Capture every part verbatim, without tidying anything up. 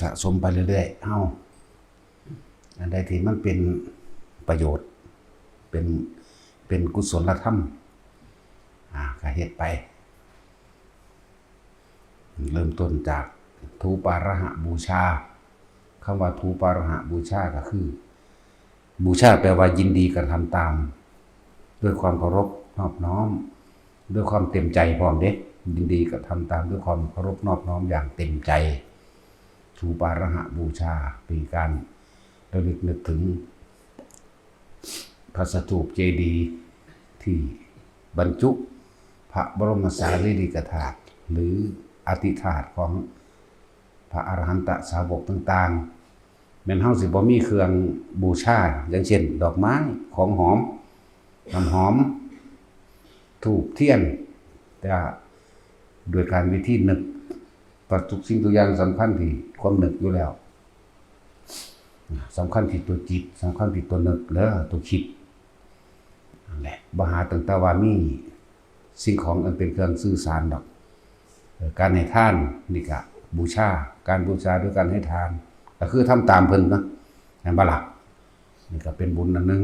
สะสมไปเรื่อยๆ เฮา อันใดที่มันเป็นประโยชน์ เป็น เป็นกุศลธรรม อ่า ก็เฮ็ดไป เริ่มต้นจากธูปาระหะบูชา คำว่าธูปาระหะบูชาก็คือ บูชาแปลว่ายินดีกระทำตาม ด้วยความเคารพนอบน้อม ด้วยความเต็มใจพร้อมเด้ ยินดีกระทำตามด้วยความเคารพนอบน้อมอย่างเต็มใจ ธูปาระหะบูชา เป็นการระลึกนึกถึง พระสถูปเจดีย์ที่บรรจุพระบรมสารีริกธาตุ หรืออธิธาตุของพระอรหันตสาวกต่างๆ แม่นเฮาสิบ่มีเครื่องบูชา อย่างเช่น ดอกไม้ ของหอม น้ำหอม ธูปเทียน แต่โดยการวิธีนึก เพราะทุกสิ่งทุกอย่างสำคัญที่ความนึกอยู่แล้ว สำคัญที่ตัวจิต สำคัญที่ตัวนึกเด้อ ตัวคิด นั่นแหละ บ่หาตั้งแต่ว่ามีสิ่งของอันเป็นเครื่องสื่อสารดอก เอ่อ การให้ทานนี่ก็บูชา การบูชาด้วยการให้ทาน ก็คือทำตามเพิ่นนะ แม่นบ่ล่ะ นี่ก็เป็นบุญอันหนึ่ง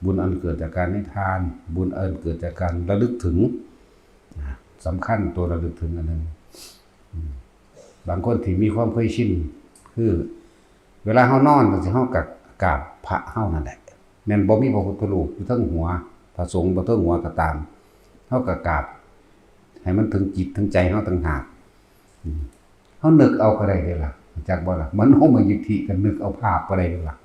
บุญอันเกิดจากการให้ทาน บุญอันเกิดจากการระลึกถึง นะ สำคัญตัวระลึกถึงอันหนึ่ง อืม บางคนที่มีความเคยชิน คือ เวลาเฮานอนจั่งซี้ เฮาก็กราบพระเฮานั่นแหละ แม่นบ่มีพระพุทธรูปอยู่เทิงหัว พระสงฆ์บ่เทิงหัวก็ตาม เฮาก็กราบ ให้มันถึงจิตถึงใจเฮาต่างหาก อืม เฮานึกเอาก็ได้เด้ล่ะ จักบ่ล่ะ มโนมยิทธิก็นึกเอาภาพก็ได้เด้ล่ะ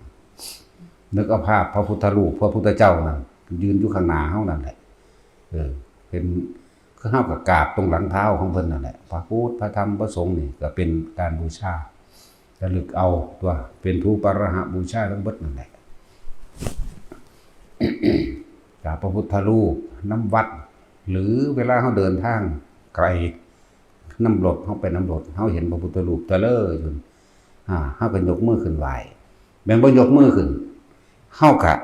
นึกเอาภาพพระพุทธรูป พระพุทธเจ้านั่น ยืนอยู่ข้างหน้าเฮานั่นแหละ เออ เป็น คือเฮาก็กราบตรงหลังเท้าของเพิ่นนั่นแหละ พระพุทธ พระธรรม พระสงฆ์นี่ก็เป็นการบูชา ระลึกเอาตัว เป็นธูปาระหะบูชาทั้งเบิดนั่นแหละ กราบพระพุทธรูปนำวัด หรือเวลาเฮาเดินทางไกล นำรถ เฮาไปนำรถ เฮาเห็นพระพุทธรูปตะเลออยู่ อ่า เฮาก็ยกมือขึ้นไหว้ แม่นบ่ยกมือขึ้น เฮาก็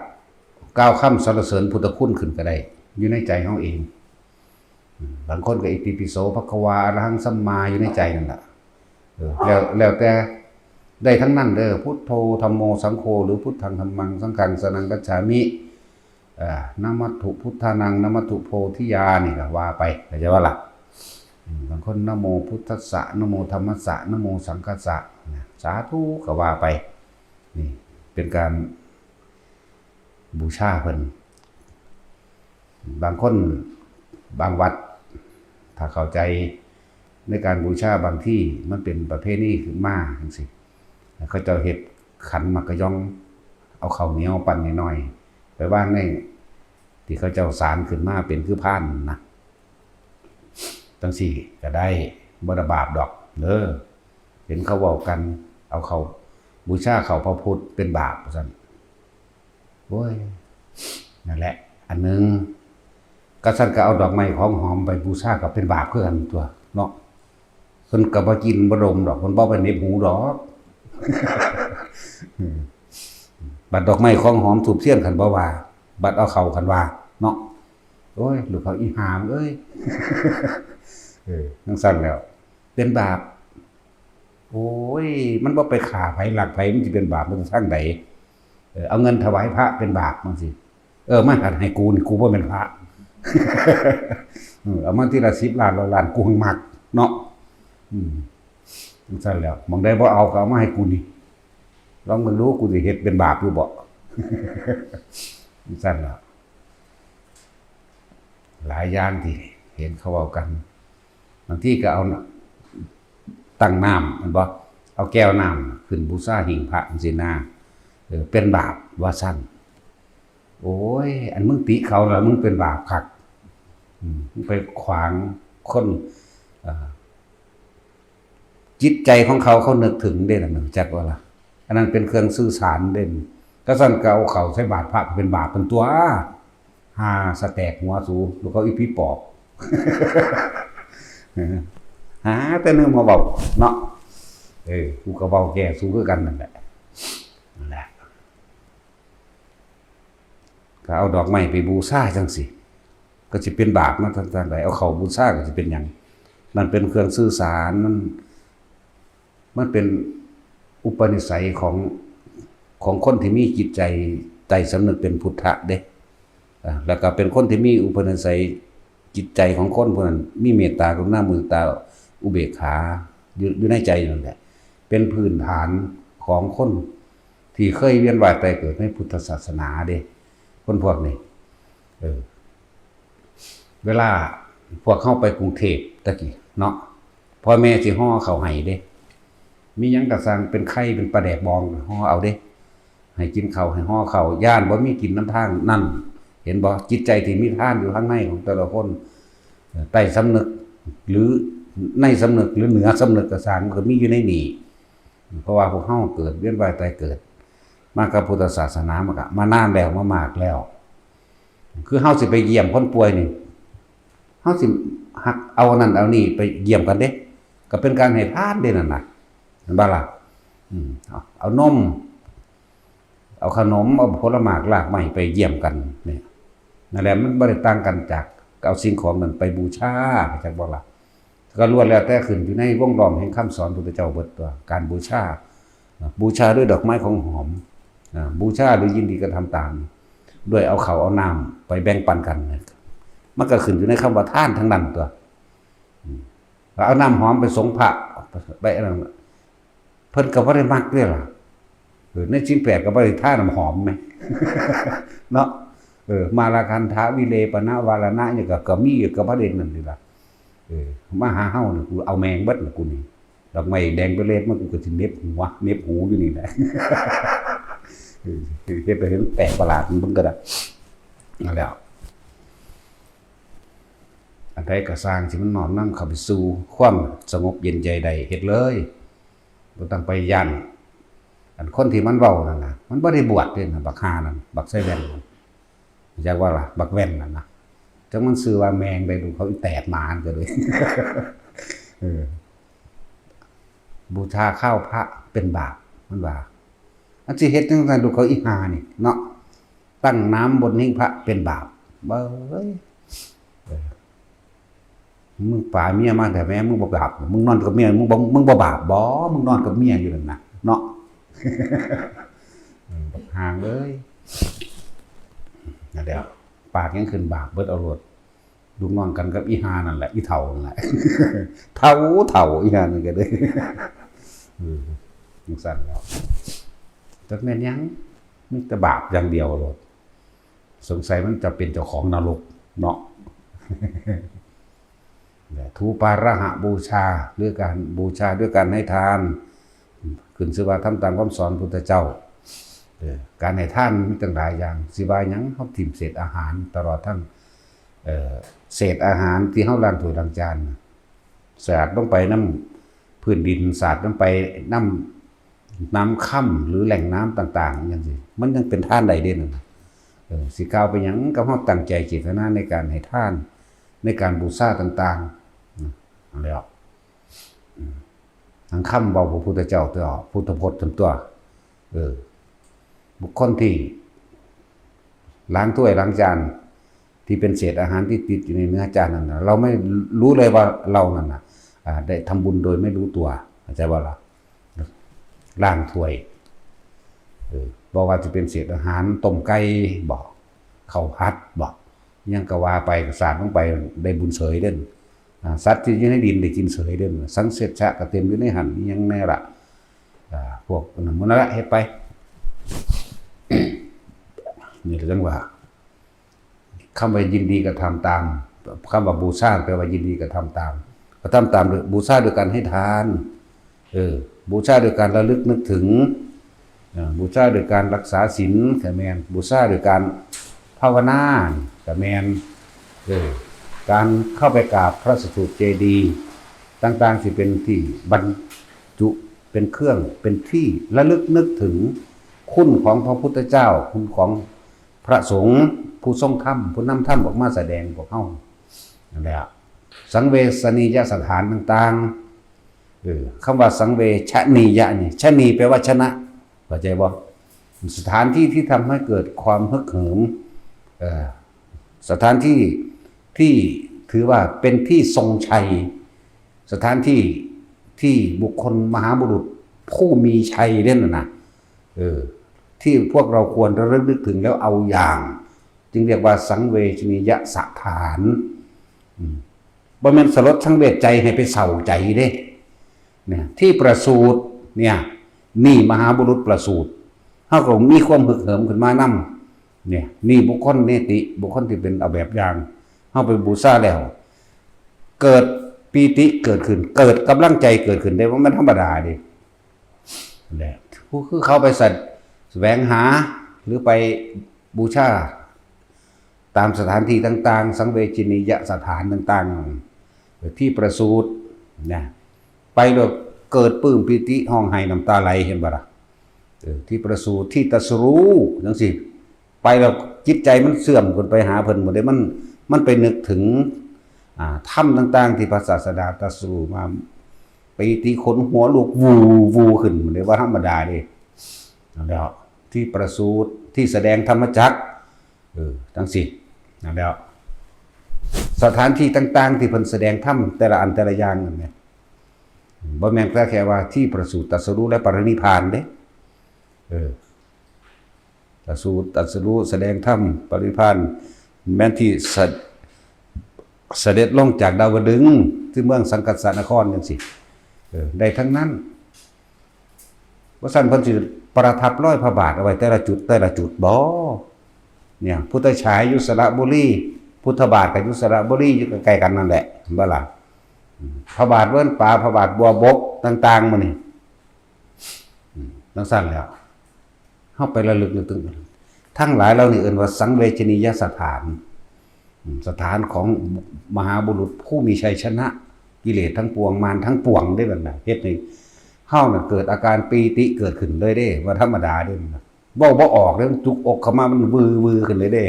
กล่าวคำสรรเสริญพุทธคุณขึ้นก็ได้ อยู่ในใจเฮาเอง อืม บางคนก็อิติปิโสภะคะวาอะระหังสัมมาอยู่ในใจนั่นล่ะ เออ แล้ว แล้วแต่ ได้ทั้งนั้นเด้อ พุทโธธัมโมสังโฆ หรือพุทธังธัมมังสังฆังสรณังคัจฉามิ เอ่อ นะมัตถุพุทธานัง นะมัตถุโพธิญาณนี่ก็ว่าไป เข้าใจบ่ล่ะ อืม บางคนนะโมพุทธัสสะ นะโมธัมมัสสะ นะโมสังคัสสะ นะ สาธุก็ว่าไป นี่เป็นการบูชาเพิ่น บางคน บางวัด ถ้าเข้าใจในการบูชา บางที่มันเป็นประเพณีขึ้นมาจั่งซี้ เขาเจ้าเฮ็ดขันหมากกะยอง เอาข้าวเหนียวปั้นน้อยๆ ไปวางในที่เขาเจ้าสานขึ้นมาเป็นคือพานนะ จั่งซี้ก็ได้ บ่ได้บาปดอกเด้อ เห็นเขาเว้ากัน เอาข้าว บูชาข้าวพระพุทธเป็นบาปว่าซั่น โอ้ย นั่นแหละ อันหนึ่ง ก็ซั่นก็เอาดอกไม้ของหอมไปบูชาก็เป็นบาปคือกันตัวเนาะ เพิ่นก็บ่กินบ่ดมดอก เพิ่นบ่ไปเหน็บหูดอก อืม บัดดอกไม้ของหอมธูปเทียนคันบ่ว่า บัดเอาเข้าคันว่าเนาะ โอ้ย ลูกเขาอีหามเอ้ย เออ จั่งซั่นแล้ว เป็นบาป โอ้ย มันบ่ไปฆ่าไผลักไผ มันสิเป็นบาปมันทางใด เออ เอาเงินถวายพระเป็นบาปจั่งซี้ เออ มาหัดให้กูนี่ กูบ่แม่นพระ เออ เอามาทีละสิบล้าน ร้อยล้าน กูหังมักเนาะ อืม จั่งซั่นแล้ว หม่องใดบ่เอาก็เอามาให้กูนี่ ลองเบิ่งดู กูสิเฮ็ดเป็นบาปอยู่บ่ จั่งซั่นแล้ว หลายอย่างที่เห็นเขาเว้ากัน บางทีก็เอาตั้งน้ำ แม่นบ่ เอาแก้วน้ำขึ้นบูชาหิ้งพระจั่งซี้นะ เออ เป็นบาปว่าซั่น โอ้ย อันมึงติเขาแล้วมึงเป็นบาปคัก อืม มึงไปขวางคน เอ่อ จิตใจของเขา เขานึกถึงเด้ล่ะ รู้จักบ่ล่ะ อันนั้นเป็นเครื่องสื่อสารเด้ ก็ซั่นก็เอาเข้าใส่บาตรพระก็เป็นบาปเป็นตัว หาสะแตกหัวสู ลูกเขาอีผีปอบ หาแต่แนวมาเว้าเนาะ เออ กูก็เว้าแก่สูคือกันนั่นแหละ นั่นแหละ ก็เอาดอกไม้ไปบูชาจั่งซี้ ก็สิเป็นบาปเนาะ ทาง ทางใด เอาเข้าบูชาก็สิเป็นหยัง นั่นเป็นเครื่องสื่อสาร มัน มันเป็น อุปนิสัยของของคนที่มีจิตใจใต้สำนึกเป็นพุทธะเด้ อ่า แล้วก็เป็นคนที่มีอุปนิสัยจิตใจของคนพวกนั้นมีเมตตากรุณามุทิตาอุเบกขาอยู่อยู่ในใจนั่นแหละ เป็นพื้นฐานของคนที่เคยเวียนว่ายตายเกิดในพุทธศาสนาเด้ คนพวกนี้ เออ เวลาพวกเฮาไปกรุงเทพฯตะกี้เนาะ พ่อแม่สิห่อข้าวให้เด้ มีหยังก็สั่งเป็นไข่เป็นปลาแดกบองห่อเอาเด้ ให้กินข้าวให้ห่อข้าว ย้านบ่มีกินนำทางนั่น เห็นบ่ จิตใจที่มีทานอยู่ข้างในของแต่ละคน เอ่อ ใต้สำนึก หรือในสำนึก หรือเหนือสำนึกก็ซ่าง มันก็มีอยู่ในนี่ เพราะว่าพวกเฮาเกิดเวียนว่ายตายเกิด มากับพุทธศาสนามันก็มานานแล้ว มามากแล้ว คือเฮาสิไปเยี่ยมคนป่วยนี่ เฮาสิหักเอานั่นเอานี่ไปเยี่ยมกันเด้ ก็เป็นการให้ทานเด้นั่นน่ะ เห็นบ่ล่ะ อืม เอา เอานม เอาขนม เอาผลหมากรากไม้ไปเยี่ยมกันเนี่ย นั่นแหละ มันบ่ได้ต่างกันจากเอาสิ่งของนั้นไปบูชา เข้าใจบ่ล่ะ ก็ล้วนแล้วแต่ขึ้นอยู่ในวงล้อมแห่งคำสอนพุทธเจ้าเบิดตัว การบูชา บูชาด้วยดอกไม้ของหอม อ่า บูชาโดยยินดีกระทำตาม ด้วยเอาข้าวเอาน้ำไปแบ่งปันกัน มันก็ขึ้นอยู่ในคำว่าทานทั้งนั้นตัว อืม เอาน้ำหอมไปสรงพระ ไปอันนั้น เพิ่นก็บ่ได้มักเด้ล่ะ เออ ในศีลแปดก็บ่ได้ทาน้ำหอมแหม เนาะ เออ มาลคันธะวิเลปนะวารณะเนี่ยก็ ก็มีอยู่กับพระเดชนั่นนี่ล่ะ เออ มาหาเฮานี่ กูเอาแมงเบิดล่ะกูนี่ ดอกไม้แดงเปรตมา กูก็สิเหน็บหัว เหน็บหูอยู่นี่แหละ เออ เฮ็ดไปเห็นแปลกประหลาดมันก็ได้ นั่นแหละ อันใดก็ซ่างที่มันน้อมนำเข้าไปสู่ความสงบเย็นใจได้ เฮ็ดเลย บ่ต้องไปย้าน อันคนที่มันเว้านั่นน่ะ มันบ่ได้บวชเด้นะ บักห่านั่น บักใส่แว่นนั่น จักว่าล่ะ บักแว่นนั่นนะ จักมันชื่อว่าแมงใด ดูเขาอีแตกหมาก็เลย เออ บูชาข้าวพระเป็นบาป มันว่า อันสิเฮ็ดจังซั่น ดูเขาอีห่านี่เนาะ ตั้งน้ำบนหิ้งพระเป็นบาป เบ้ย เออ มึงปาเมียมาแต่แม่ มึงบ่บาป มึงนอนกับเมีย มึงบ่ มึงบ่บาปบ่ มึงนอนกับเมียอยู่นั่นน่ะ เนาะ เออ บักห่าเอ้ย นั่นแหละ ปากยังขึ้นบาปเบิดเอาโลด ลูกน้องกันกับอีห่านั่นแหละ อีเฒ่านั่นแหละ เฒ่า เฒ่า อีห่านั่นก็เลย เออ จังซั่นแล้ว จักแม่นหยัง มีแต่บาปอย่างเดียวโลด สงสัยมันจะเป็นเจ้าของนรกเนาะ และธูปาระหะบูชา หรือการบูชาด้วยการให้ทาน ขึ้นชื่อว่าทำตามคำสอนพุทธเจ้า เออ การให้ทานมีตั้งหลายอย่าง สิว่าหยัง เฮาถิ่มเศษอาหาร ตลอดทั้ง เอ่อ เศษอาหารที่เฮาล้างถ้วยล้างจาน สาดลงไปนำพื้นดิน สาดลงไปนำน้ำค่ำหรือแหล่งน้ำต่างๆ จังซี้ มันยังเป็นทานได้เด้นั่นน่ะ เออ สิกล่าวไปหยัง ก็เฮาตั้งใจเจตนาในการให้ทาน ในการบูชาต่างๆ อืม นั่นแหละ อืม ทั้งคำเว้าพระพุทธเจ้าตัว พุทธพจน์ทั้งตัว เออ บุคคลที่ล้างถ้วยล้างจาน ที่เป็นเศษอาหารที่ติดอยู่ในเนื้อจานนั่นน่ะ เราไม่รู้เลยว่าเรานั่นน่ะ อ่า ได้ทำบุญโดยไม่รู้ตัว เข้าใจบ่ล่ะ ล้างถ้วย เออ บ่ว่าจะเป็นเศษอาหาร ต้มไก่บ่ ข้าวผัดบ่ หยังก็ว่าไป ก็สาดลงไป ได้บุญเสยเด้อ อ่า สัตว์ที่อยู่ในดินได้กินเสยเด้อ สังเสชะก็เต็มอยู่ในหั่น อิหยังแน่ล่ะ อ่า พวกนั้นหมดนั่นละ เฮ็ดไป นี่ก็จังว่า คำว่ายินดีกระทำตาม คำว่าบูชาแปลว่ายินดีกระทำตาม กระทำตามโดยบูชาโดยการให้ทาน เออ บูชาโดยการระลึกนึกถึง เออ บูชาโดยการรักษาศีล ก็แม่น บูชาโดยการภาวนา ก็แม่น เออ การเข้าไปกราบพระสถูปเจดีย์ต่างๆ ที่เป็นที่บรรจุ เป็นเครื่อง เป็นที่ระลึกนึกถึงคุณของพระพุทธเจ้า คุณของพระสงฆ์ ผู้ทรงธรรม ผู้นำธรรมออกมาแสดงพวกเฮา นั่นแหละ สังเวชนียสถานต่างๆ เออ คำว่าสังเวชนียะนี่ ชนีแปลว่าชนะ เข้าใจบ่ สถานที่ที่ทำให้เกิดความฮึกเหิม เอ่อ สถานที่ที่ถือว่าเป็นที่ทรงชัย สถานที่ที่บุคคลมหาบุรุษ ผู้มีชัยเนี่ยนะ เออ ที่พวกเราควรระลึกนึกถึงแล้วเอาอย่าง จึงเรียกว่าสังเวชนียสถาน อืม บ่แม่นสลดสังเวชใจให้ไปเศร้าใจเด้ เนี่ย ที่ประสูติเนี่ย นี่มหาบุรุษประสูติ เฮาก็มีความฮึกเหิมขึ้นมานำ เนี่ย นี่บุคคลเนติ บุคคลที่เป็นเอาแบบอย่าง เฮาไปบูชาแล้ว เกิดปีติเกิดขึ้น เกิดกำลังใจเกิดขึ้นได้ ว่ามันธรรมดาเด้ แหละ ผู้คือเขาไปสัตว์แสวงหา หรือไปบูชา ตามสถานที่ต่างๆ สังเวชนียสถานต่างๆ ที่ประสูตินะ ไปแล้วเกิดปลื้มปีติ ฮ้องไห้น้ำตาไหล เห็นบ่ล่ะ เออ ที่ประสูติ ที่ตรัสรู้จังซี่ ไปแล้วจิตใจมันเชื่อมขึ้นไปหาเพิ่นหมดเลย มัน มันไปนึกถึง อ่า ธรรมต่างๆ ที่พระศาสดาตรัสรู้มา ปีติขนหัวลุก วูๆ ขึ้นหมดเลย ว่าธรรมดาเด้ นั่นแหละ ที่ประสูติ ที่แสดงธรรมจักร เออ จังซี่ นั่นแหละ สถานที่ต่างๆ ที่เพิ่นแสดงธรรมแต่ละอันแต่ละอย่างนั่นแหละ บ่แม่นแต่แค่ว่าที่ประสูติ ตรัสรู้ และปรินิพพานเด้ เออ ประสูติ ตรัสรู้ แสดงธรรม ปรินิพพาน แม่นที่เส- เสด็จลงจากดาวดึงส์ที่เมืองสังกัสสนครจังซี่ เออ ได้ทั้งนั้น ว่าซั่นเพิ่นสิประทับรอยพระบาทเอาไว้แต่ละจุด แต่ละจุดบ่ เนี่ย พุทธฉายอยู่สระบุรี พุทธบาทก็อยู่สระบุรี อยู่ใกล้ๆ กันนั่นแหละ เห็นบ่ล่ะ อืม พระบาทเวิ้นปา พระบาทบัวบก ต่างๆ หมู่นี้ อืม จังซั่นแล้ว เฮาไประลึกนึกถึง ทั้งหลายเหล่านี้เอิ้นว่าสังเวชนียสถาน อืม สถานของมหาบุรุษผู้มีชัยชนะกิเลสทั้งปวง มารทั้งปวงได้บัดนั้น เฮ็ดให้เฮาน่ะเกิดอาการปีติเกิดขึ้นเลยเด้ ว่าธรรมดาเด้ เว้าบ่ออกเด้ จุกอกเข้ามามันวือๆ ขึ้นเลยเด้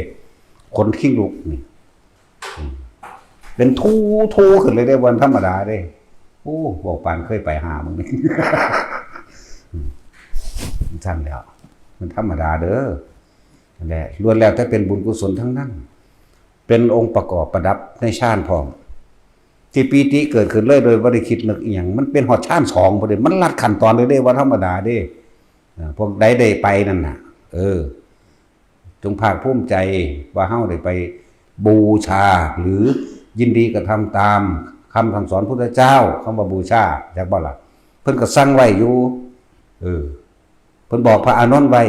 ขนคิงลุกนี่ อืม เป็นทู่ๆ ขึ้นเลยเด้ วันธรรมดาเด้ โอ้ เว้าปานเคยไปหามึงนี่ อืม ซั่นแหล้ว มันธรรมดาเด้อ นั่นแหละ ล้วนแล้วแต่เป็นบุญกุศลทั้งนั้น เป็นองค์ประกอบประดับในฌานพร้อม ที่ปีติเกิดขึ้นเลยโดยบ่ได้คิดนึกอิหยัง มันเป็นฮอดฌานสองพุ้นเด้ มันลัดขั้นตอนเลยเด้ ว่าธรรมดาเด้ อ่า พวกใดได้ไปนั่นน่ะ เออ จงภาคภูมิใจว่าเฮาได้ไปบูชา หรือยินดีกระทำตามคำสั่งสอนพุทธเจ้า คำว่าบูชา จักบ่ล่ะ เพิ่นก็สั่งไว้อยู่ เออ เพิ่นบอกพระอานนท์ไว้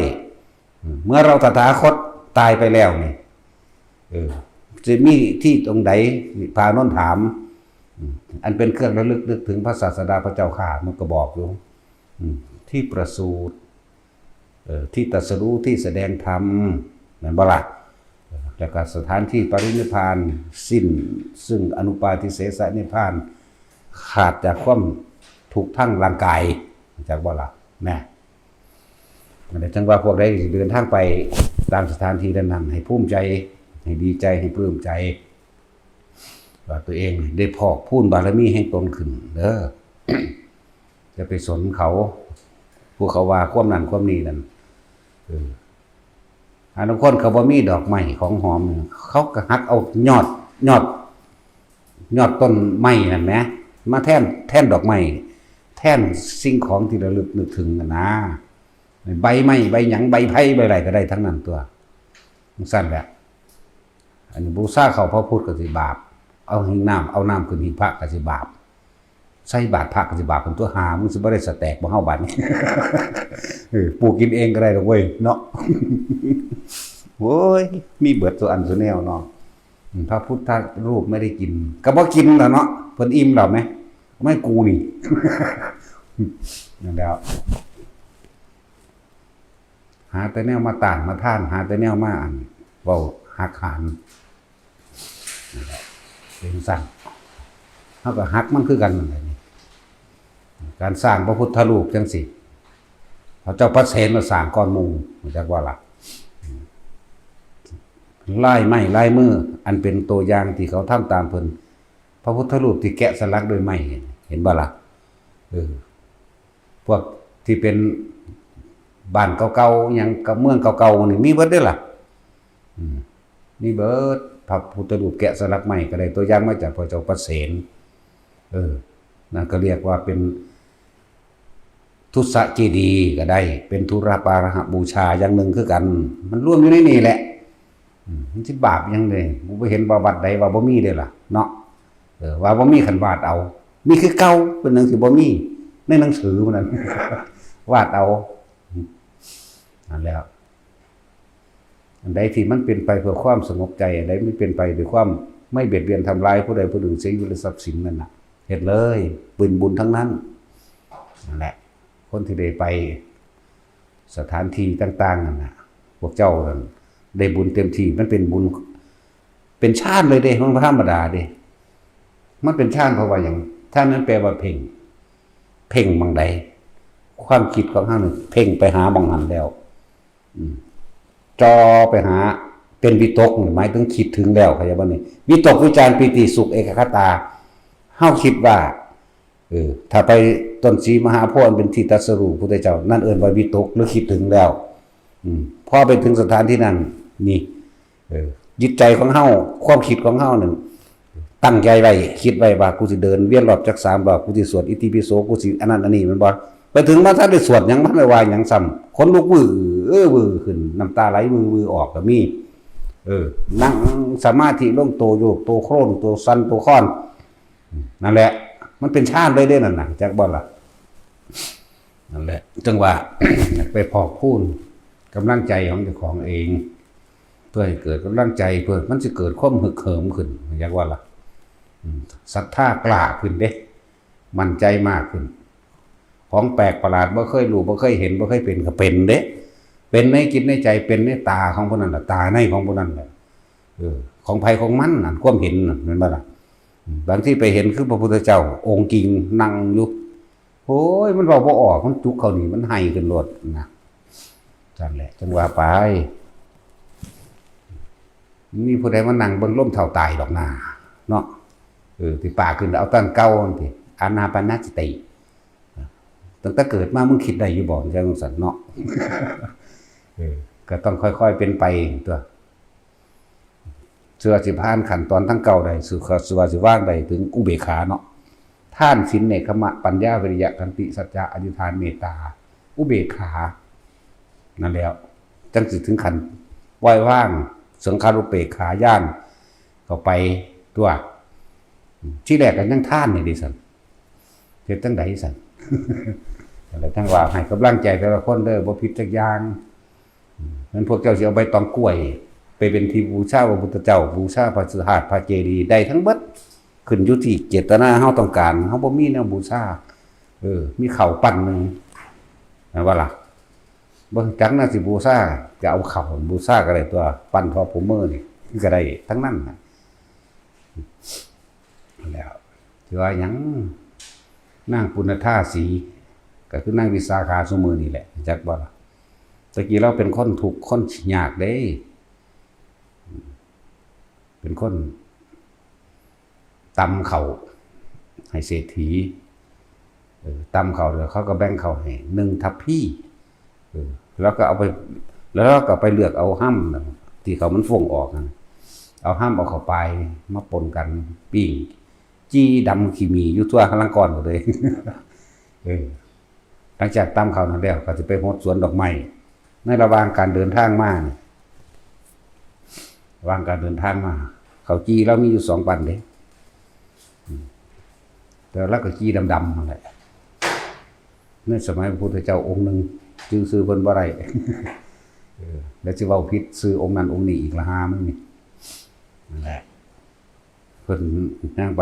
เมื่อเราตถาคตตายไปแล้วนี่ เออ สิมีที่ตรงใด พระอานนท์ถาม อืม อันเป็นเครื่องระลึกนึกถึงพระศาสดาพระเจ้าข้า มันก็บอกอยู่ อืม ที่ประสูติ เออ ที่ตรัสรู้ ที่แสดงธรรม แม่นบ่ล่ะ เออ แล้วก็สถานที่ปรินิพพาน สิ้นซึ่งอนุปาทิเสสนิพพาน ขาดจากความทุกข์ทางร่างกาย จักบ่ล่ะ นะ นั่นแหละ จังว่าพวกใดที่เดินทางไปตามสถานที่นั้นๆ ให้ภูมิใจ ให้ดีใจ ให้ปลื้มใจ ว่าตัวเองได้พอกพูนบารมีแห่งตนขึ้นเด้อ อย่าไปสนเขา ผู้เขาว่าความนั้นความนี้นั่น เออ อันบางคนเขาบ่มีดอกไม้ของหอม เขาก็หักเอายอด ยอด ยอดต้นไม้นั่นแหม มาแทน แทนดอกไม้ แทนสิ่งของที่ระลึกนึกถึงนั่นนะ ใบไม้ ใบหยัง ใบไผ่ ใบอะไรก็ได้ทั้งนั้นตัว จังซั่นแหละ อันนี้บูชาเข้าพระพุทธก็สิบาป เอาหิ้งน้ำ เอาน้ำขึ้นหิ้งพระก็สิบาป ใส่บาตรพระก็สิบาป เป็นตัวหา มึงสิบ่ได้สแต็กบ่เฮาบัดนี้ เออ ปลูกกินเองก็ได้ดอกเว้ย เนาะ โอ้ย มีเบิดตัวอันตัวแนวเนาะ อืม พระพุทธรูปไม่ได้กิน ก็บ่กินแล้วเนาะ เพิ่นอิ่มแล้วไหม ไม่กูนี่ นั่นแหล้ว หาแต่แนวมาต้านมาทาน หาแต่แนวมาอัน เว้าหักหาน นั่นแหละ เป็นจั่งซั้น เฮาก็หักมันคือกันนั่นแหละนี่ การสร้างพระพุทธรูปจั่งซี้ พระเจ้าพระเสนมาสร้างก่อนหมู่ รู้จักบ่ล่ะ ลายไม้ลายมือ อันเป็นตัวอย่างที่เขาทำตามเพิ่น พระพุทธรูปที่แกะสลักด้วยไม้ เห็น เห็นบ่ล่ะ เออ พวกที่เป็นบ้านเก่าๆ หยังกับเมืองเก่าๆ นี่มีเบิดเด้อล่ะ อืม มีเบิด พระพุทธรูปแกะสลักไม้ก็ได้ตัวอย่างมาจากพระเจ้าประเสน เออ นั่นก็เรียกว่าเป็น ทุสเจดีย์ก็ได้ เป็นทุรปาหะบูชาอย่างหนึ่งคือกัน มันรวมอยู่ในนี่แหละ อืม มันสิบาปหยังเด้ กูบ่เห็นว่าวัดใดว่าบ่มีเด้ล่ะ เนาะ เออ ว่าบ่มี คันวาดเอา มีคือเก่า เป็นหนังสิบ่มี ในหนังสือมันนั่น วาดเอา นั่นแหละ อันใดที่มันเป็นไปเพื่อความสงบใจ อันใดมันเป็นไปด้วยความไม่เบียดเบียนทำร้ายผู้ใดผู้หนึ่งเสียชีวิตและทรัพย์สินนั่นน่ะ เฮ็ดเลย เป็นบุญทั้งนั้น นั่นแหละ คนที่ได้ไปสถานที่ต่างๆนั่นน่ะ พวกเจ้านั่นได้บุญเต็มที่ มันเป็นบุญ เป็นฌานเลยเด้ มันบ่ธรรมดาเด้ มันเป็นฌานเพราะว่าหยัง ฌานนั้นแปลว่าเพ่ง เพ่งหม่องใด ความคิดของเฮานี่เพ่งไปหาหม่องหั้นแล้ว อืม จ่อไปหา เป็นวิตกนี่หมายถึงคิดถึงแล้ว เข้าใจบ่นี่ วิตกวิจารปีติสุขเอกคตา เฮาคิดว่า เออ ถ้าไปต้นสีมหาโพธิ์อันเป็นที่ตรัสรู้พุทธเจ้า นั่นเอิ้นว่าวิตกหรือคิดถึงแล้ว อืม พอไปถึงสถานที่นั้น นี่ เออ จิตใจของเฮา ความคิดของเฮานั่น ตั้งใจไว้ คิดไว้ว่า กูสิเดินเวียนรอบจักสามรอบ กูสิสวดอิติปิโส กูสิอันนั้นอันนี้ แม่นบ่ ไปถึงมาทันได้สวดหยัง ทันได้ว่าหยังซ้ำ ขนลุกวื้อ เออ วื้อขึ้น น้ำตาไหลวื้อวื้อออกก็มี เออ นั่งสมาธิลง โตโยก โตโคลน โตสั่น โตคลอน นั่นแหละ มันเป็นฌานเลยเด้นั่นน่ะ จักบ่ล่ะ นั่นแหละ จังว่า ไปพอกพูนกำลังใจของเจ้าของเอง เพื่อให้เกิดกำลังใจ เพื่อมันสิเกิดความฮึกเหิมขึ้น จักว่าล่ะ อืม ศรัทธากล้าขึ้นเด้ มั่นใจมากขึ้น ของแปลกประหลาด บ่เคยรู้ บ่เคยเห็น บ่เคยเป็น ก็เป็นเด้ เป็นในจิตในใจ เป็นในตาของผู้นั้นล่ะ ตาในของผู้นั้นแหละ เออ ของไผของมันนั่น ความเห็นนั่น แม่นบ่ล่ะ อืม บางทีไปเห็นคือพระพุทธเจ้าองค์จริงนั่งอยู่ โอ้ย มันเว้าบ่ออก มันจุกเข้านี่ มันไห้ขึ้นโลดนะ นั่นแหละ จังว่าไป มีผู้ใดมานั่งเบิ่งลมเฒ่าตายดอกนา เนาะ เออ ที่ปากขึ้นเอาตั้งเก่านั่นติ อานาปานสติ ตั้งแต่เกิดมามึงคิดได้อยู่บ่ จังซั่นเนาะ เออ ก็ต้องค่อยๆเป็นไปตัว เชื่อสิผ่านขั้นตอนทั้งเก่าได้ เชื่อ เชื่อสิวางได้ถึงอุเบกขาเนาะ ทาน ศีล เนกขัมมะ ปัญญา วิริยะ ขันติ สัจจะ อธิษฐาน เมตตา อุเบกขา นั่นแหล้ว จังสิถึงขั้นปล่อยวาง สังขารุปเปกขาญาณเข้าไปตัว ที่แรกก็ยังทานนี่ดิสัน เฮ็ดจั่งใดสัน แล้วทั้งว่าให้กำลังใจแต่ละคนเด้อ บ่ผิดจักอย่าง แม่นพวกเจ้าสิเอาใบตองกล้วย ไปเป็นที่บูชาพระพุทธเจ้า บูชาพระธาตุพระเจดีย์ได้ทั้งเบิด ขึ้นอยู่ที่เจตนาเฮาต้องการ เฮาบ่มีแนวบูชา เออ มีข้าวปั้นหนึ่ง แม่นบ่ล่ะ บ่จักแนวสิบูชา ก็เอาข้าวบูชาก็ได้ตัว ปั้นทอดผมมือนี่ก็ได้ทั้งนั้นน่ะ แล้ว สิว่าหยัง นางปุณณธาสี ก็คือนางวิสาขาซุมื้อนี่แหละ จักบ่ล่ะ ตะกี้เราเป็นคนทุกข์คนยากเด้ เป็นคนตำข้าวให้เศรษฐี เออ ตำข้าวแล้วเขาก็แบ่งข้าวให้หนึ่งทัพพี เออ แล้วก็เอาไป แล้วเราก็ไปเลือกเอาห้ำน่ะ ที่เขามันฟงออกน่ะ เอาห้ำเอาเข้าไปมาปนกัน ปิ้ง จี้ดำขี้หมี่อยู่ทั่วลังกอนหมดเลย เออ หลังจากตำข้าวนั้นแล้ว ก็สิไปหดสวนดอกไม้ ในระหว่างการเดินทางมานี่ ระหว่างการเดินทางมา ข้าวจี่เรามีอยู่สองปันเด้ อืม แต่เราก็จี่ดำๆนั่นแหละ ในสมัยพระพุทธเจ้าองค์หนึ่ง ชื่อ ชื่อเพิ่นบ่ได้ เออ แล้วสิเว้าผิดชื่อองค์นั้นองค์นี้อีกละหามันนี่ นั่นแหละ เพิ่นย่างไป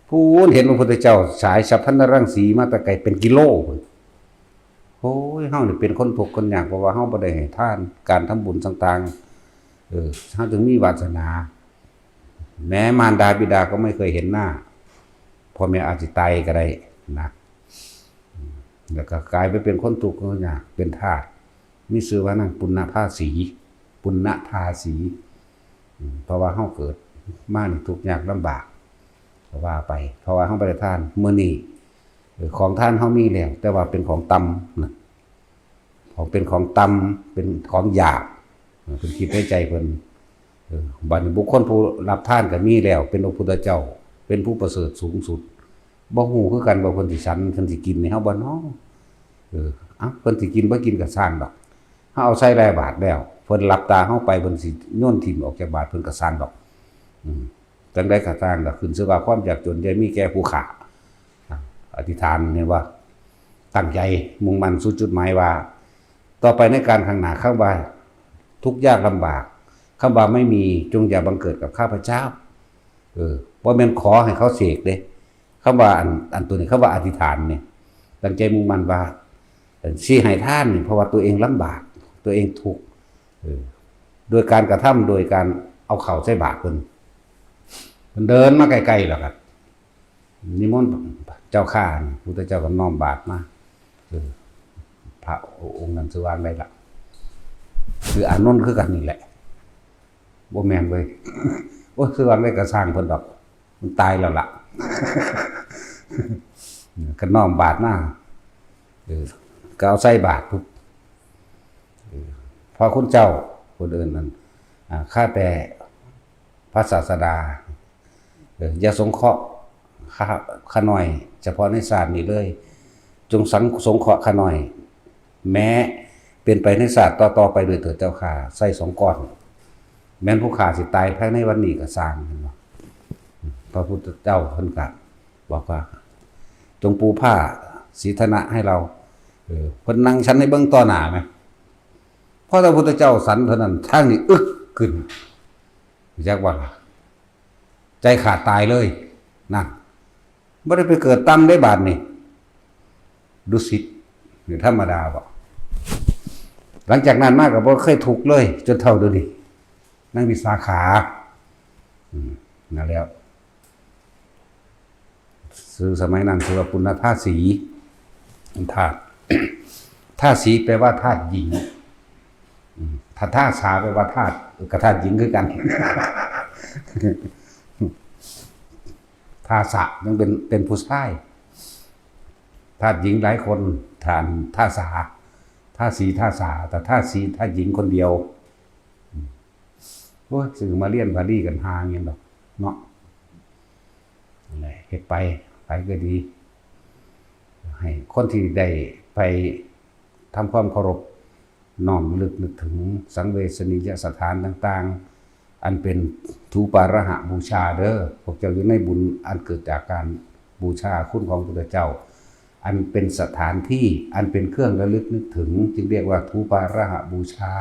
พู้นเห็นพระพุทธเจ้าสายสัพพัญญรังสีมาแต่ไกลเป็นกิโลพุ้น โอ้ย เฮานี่เป็นคนทุกข์คนยาก เพราะว่าเฮาบ่ได้ให้ทาน การทำบุญต่างๆ เออ เฮาจึงมีวาสนา แม้มารดาบิดาก็ไม่เคยเห็นหน้า พ่อแม่อาจสิตายก็ได้นะ แล้วก็กลายไปเป็นคนทุกข์คนยาก เป็นทาส มีชื่อว่านางปุณณภาสี ปุณณภาสี อืม เพราะว่าเฮาเกิดมานี่ทุกข์ยากลำบาก ก็ว่าไป เพราะว่าเฮาบ่ได้ทาน มื้อนี้ เออ ของทานเฮามีแล้ว แต่ว่าเป็นของต่ำนะ ของเป็นของต่ำ เป็นของหยาบ เออ เพิ่นคิดในใจเพิ่น เออ บัดนี้บุคคลผู้รับทานก็มีแล้ว เป็นพระพุทธเจ้า เป็นผู้ประเสริฐสูงสุด บ่ฮู้คือกันว่าเพิ่นสิฉัน เพิ่นสิกินให้เฮาบ่น้อ เออ เอ้า เพิ่นสิกินบ่กินก็ซ่างดอก เฮาเอาใส่ร้อยบาทแล้ว เพิ่นหลับตาเฮาไป เพิ่นสิโยนถิ่มออกจากบาท เพิ่นก็ซ่างดอก อืม จั่งใดก็ซ่างดอก ขึ้นชื่อว่าความยากจนอย่ามีแก่ผู้ข้า อธิษฐานเนี่ยว่า ตั้งใจมุ่งมั่นสู่จุดหมายว่า ต่อไปในการข้างหน้า คำว่าทุกข์ยากลำบาก คำว่าไม่มี จงอย่าบังเกิดกับข้าพเจ้า เออ บ่แม่นขอให้เขาเสกเด้ คำว่าอัน อันตัวนี้ คำว่าอธิษฐานนี่ ตั้งใจมุ่งมั่นว่า สิให้ทานนี่ เพราะว่าตัวเองลำบาก ตัวเองทุกข์ เออ โดยการกระทำ โดยการเอาข้าวใส่บาตรเพิ่น เพิ่นเดินมาใกล้ๆ แล้วก็นิมนต์เจ้าข้านี่ พุทธเจ้าก็น้อมบาตรมา เออ พระองค์นั้นชื่อว่าอะไรล่ะ ชื่ออานนท์คือกันนี่แหละ บ่แม่นเว้ย โอ้ย ชื่อว่าอะไรก็ซ่างเพิ่นดอก มันตายแล้วล่ะ ก็น้อมบาตรมา เออ ก็เอาใส่บาตรปุ๊บ เออ พระคุณเจ้า คนอื่นนั้น อ่า ข้าแต่พระศาสดา เออ อย่าสงเคราะห์ข้า ข้าน้อย เฉพาะในชาตินี้เลย จงสัง สงเคราะห์ข้าน้อย แม้เป็นไปในชาติต่อๆ ไปด้วยเถิดเจ้าข้า ใส่สองก้อน แม้นผู้ข้าสิตายภายในวันนี้ก็ซ่าง เห็นบ่ พระพุทธเจ้าเพิ่นก็บอกว่า จงปูผ้าสีธนะให้เรา เออ เพิ่นนั่งฉันให้เบิ่งต่อหน้าไหม พอพระพุทธเจ้าฉันเท่านั้น ทางนี้อึกขึ้น จักว่าล่ะ ใจขาดตายเลย นั่น บ่ได้ไปเกิดต่ำได้บาดนี่ ดุสิต นี่ธรรมดาบ่ หลังจากนั้นมาก็บ่เคยทุกข์เลย จนเฒ่าเดี๋ยวนี้ นางวิสาขา อืม นั่นแหล้ว ชื่อสมัยนั้นชื่อว่าปุณณทาสี ธาตุ ทาสีแปลว่าธาตุหญิง อืม ถ้าทาสาแปลว่าธาตุ ก็ธาตุหญิงคือกัน ทาสะยังเป็น เป็นผู้ชาย ธาตุหญิงหลายคน ทาน ทาสา ทาสี ทาสา แต่ทาสี ธาตุหญิงคนเดียว โอ้ย สิมาเรียนบาลีกันห่างหยังดอกเนาะ นั่นแหละ เฮ็ดไป ไปก็ดี ให้คนที่ได้ไปทำความเคารพ น้อมระลึกนึกถึงสังเวชนียสถานต่างๆ อันเป็นธูปาระหะบูชาเด้อ พวกเจ้าอยู่ในบุญอันเกิดจากการบูชาคุณของพระพุทธเจ้า อันเป็นสถานที่ อันเป็นเครื่องระลึกนึกถึง จึงเรียกว่าธูปาระหะบูชา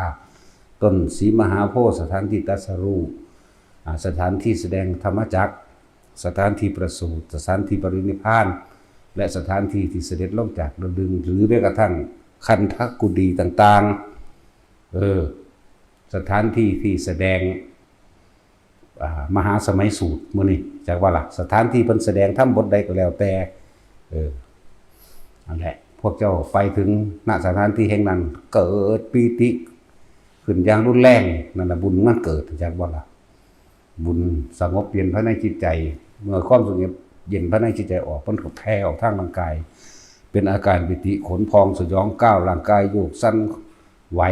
ต้นศรีมหาโพธิ์ สถานที่ตรัสรู้ อ่า สถานที่แสดงธรรมจักร สถานที่ประสูติ สถานที่ปรินิพพาน และสถานที่ที่เสด็จลงจากดาวดึงส์ หรือแม้กระทั่งคันธกุฎีต่างๆ เออ สถานที่ที่แสดง อ่า มหาสมัยสูตรมื้อนี้ จักว่าล่ะ สถานที่เพิ่นแสดงธรรมบทใดก็แล้วแต่ เออ นั่นแหละ พวกเจ้าไปถึง ณ สถานที่แห่งนั้น เกิดปีติขึ้นอย่างรุนแรง นั่นน่ะบุญมันเกิด จักว่าล่ะ บุญสงบเย็นภายในจิตใจ เมื่อความสงบเย็นภายในจิตใจออก มันก็แผ่ออกทางร่างกาย เป็นอาการปีติ ขนพองสยองก้าว ร่างกายโยกสั่นไหว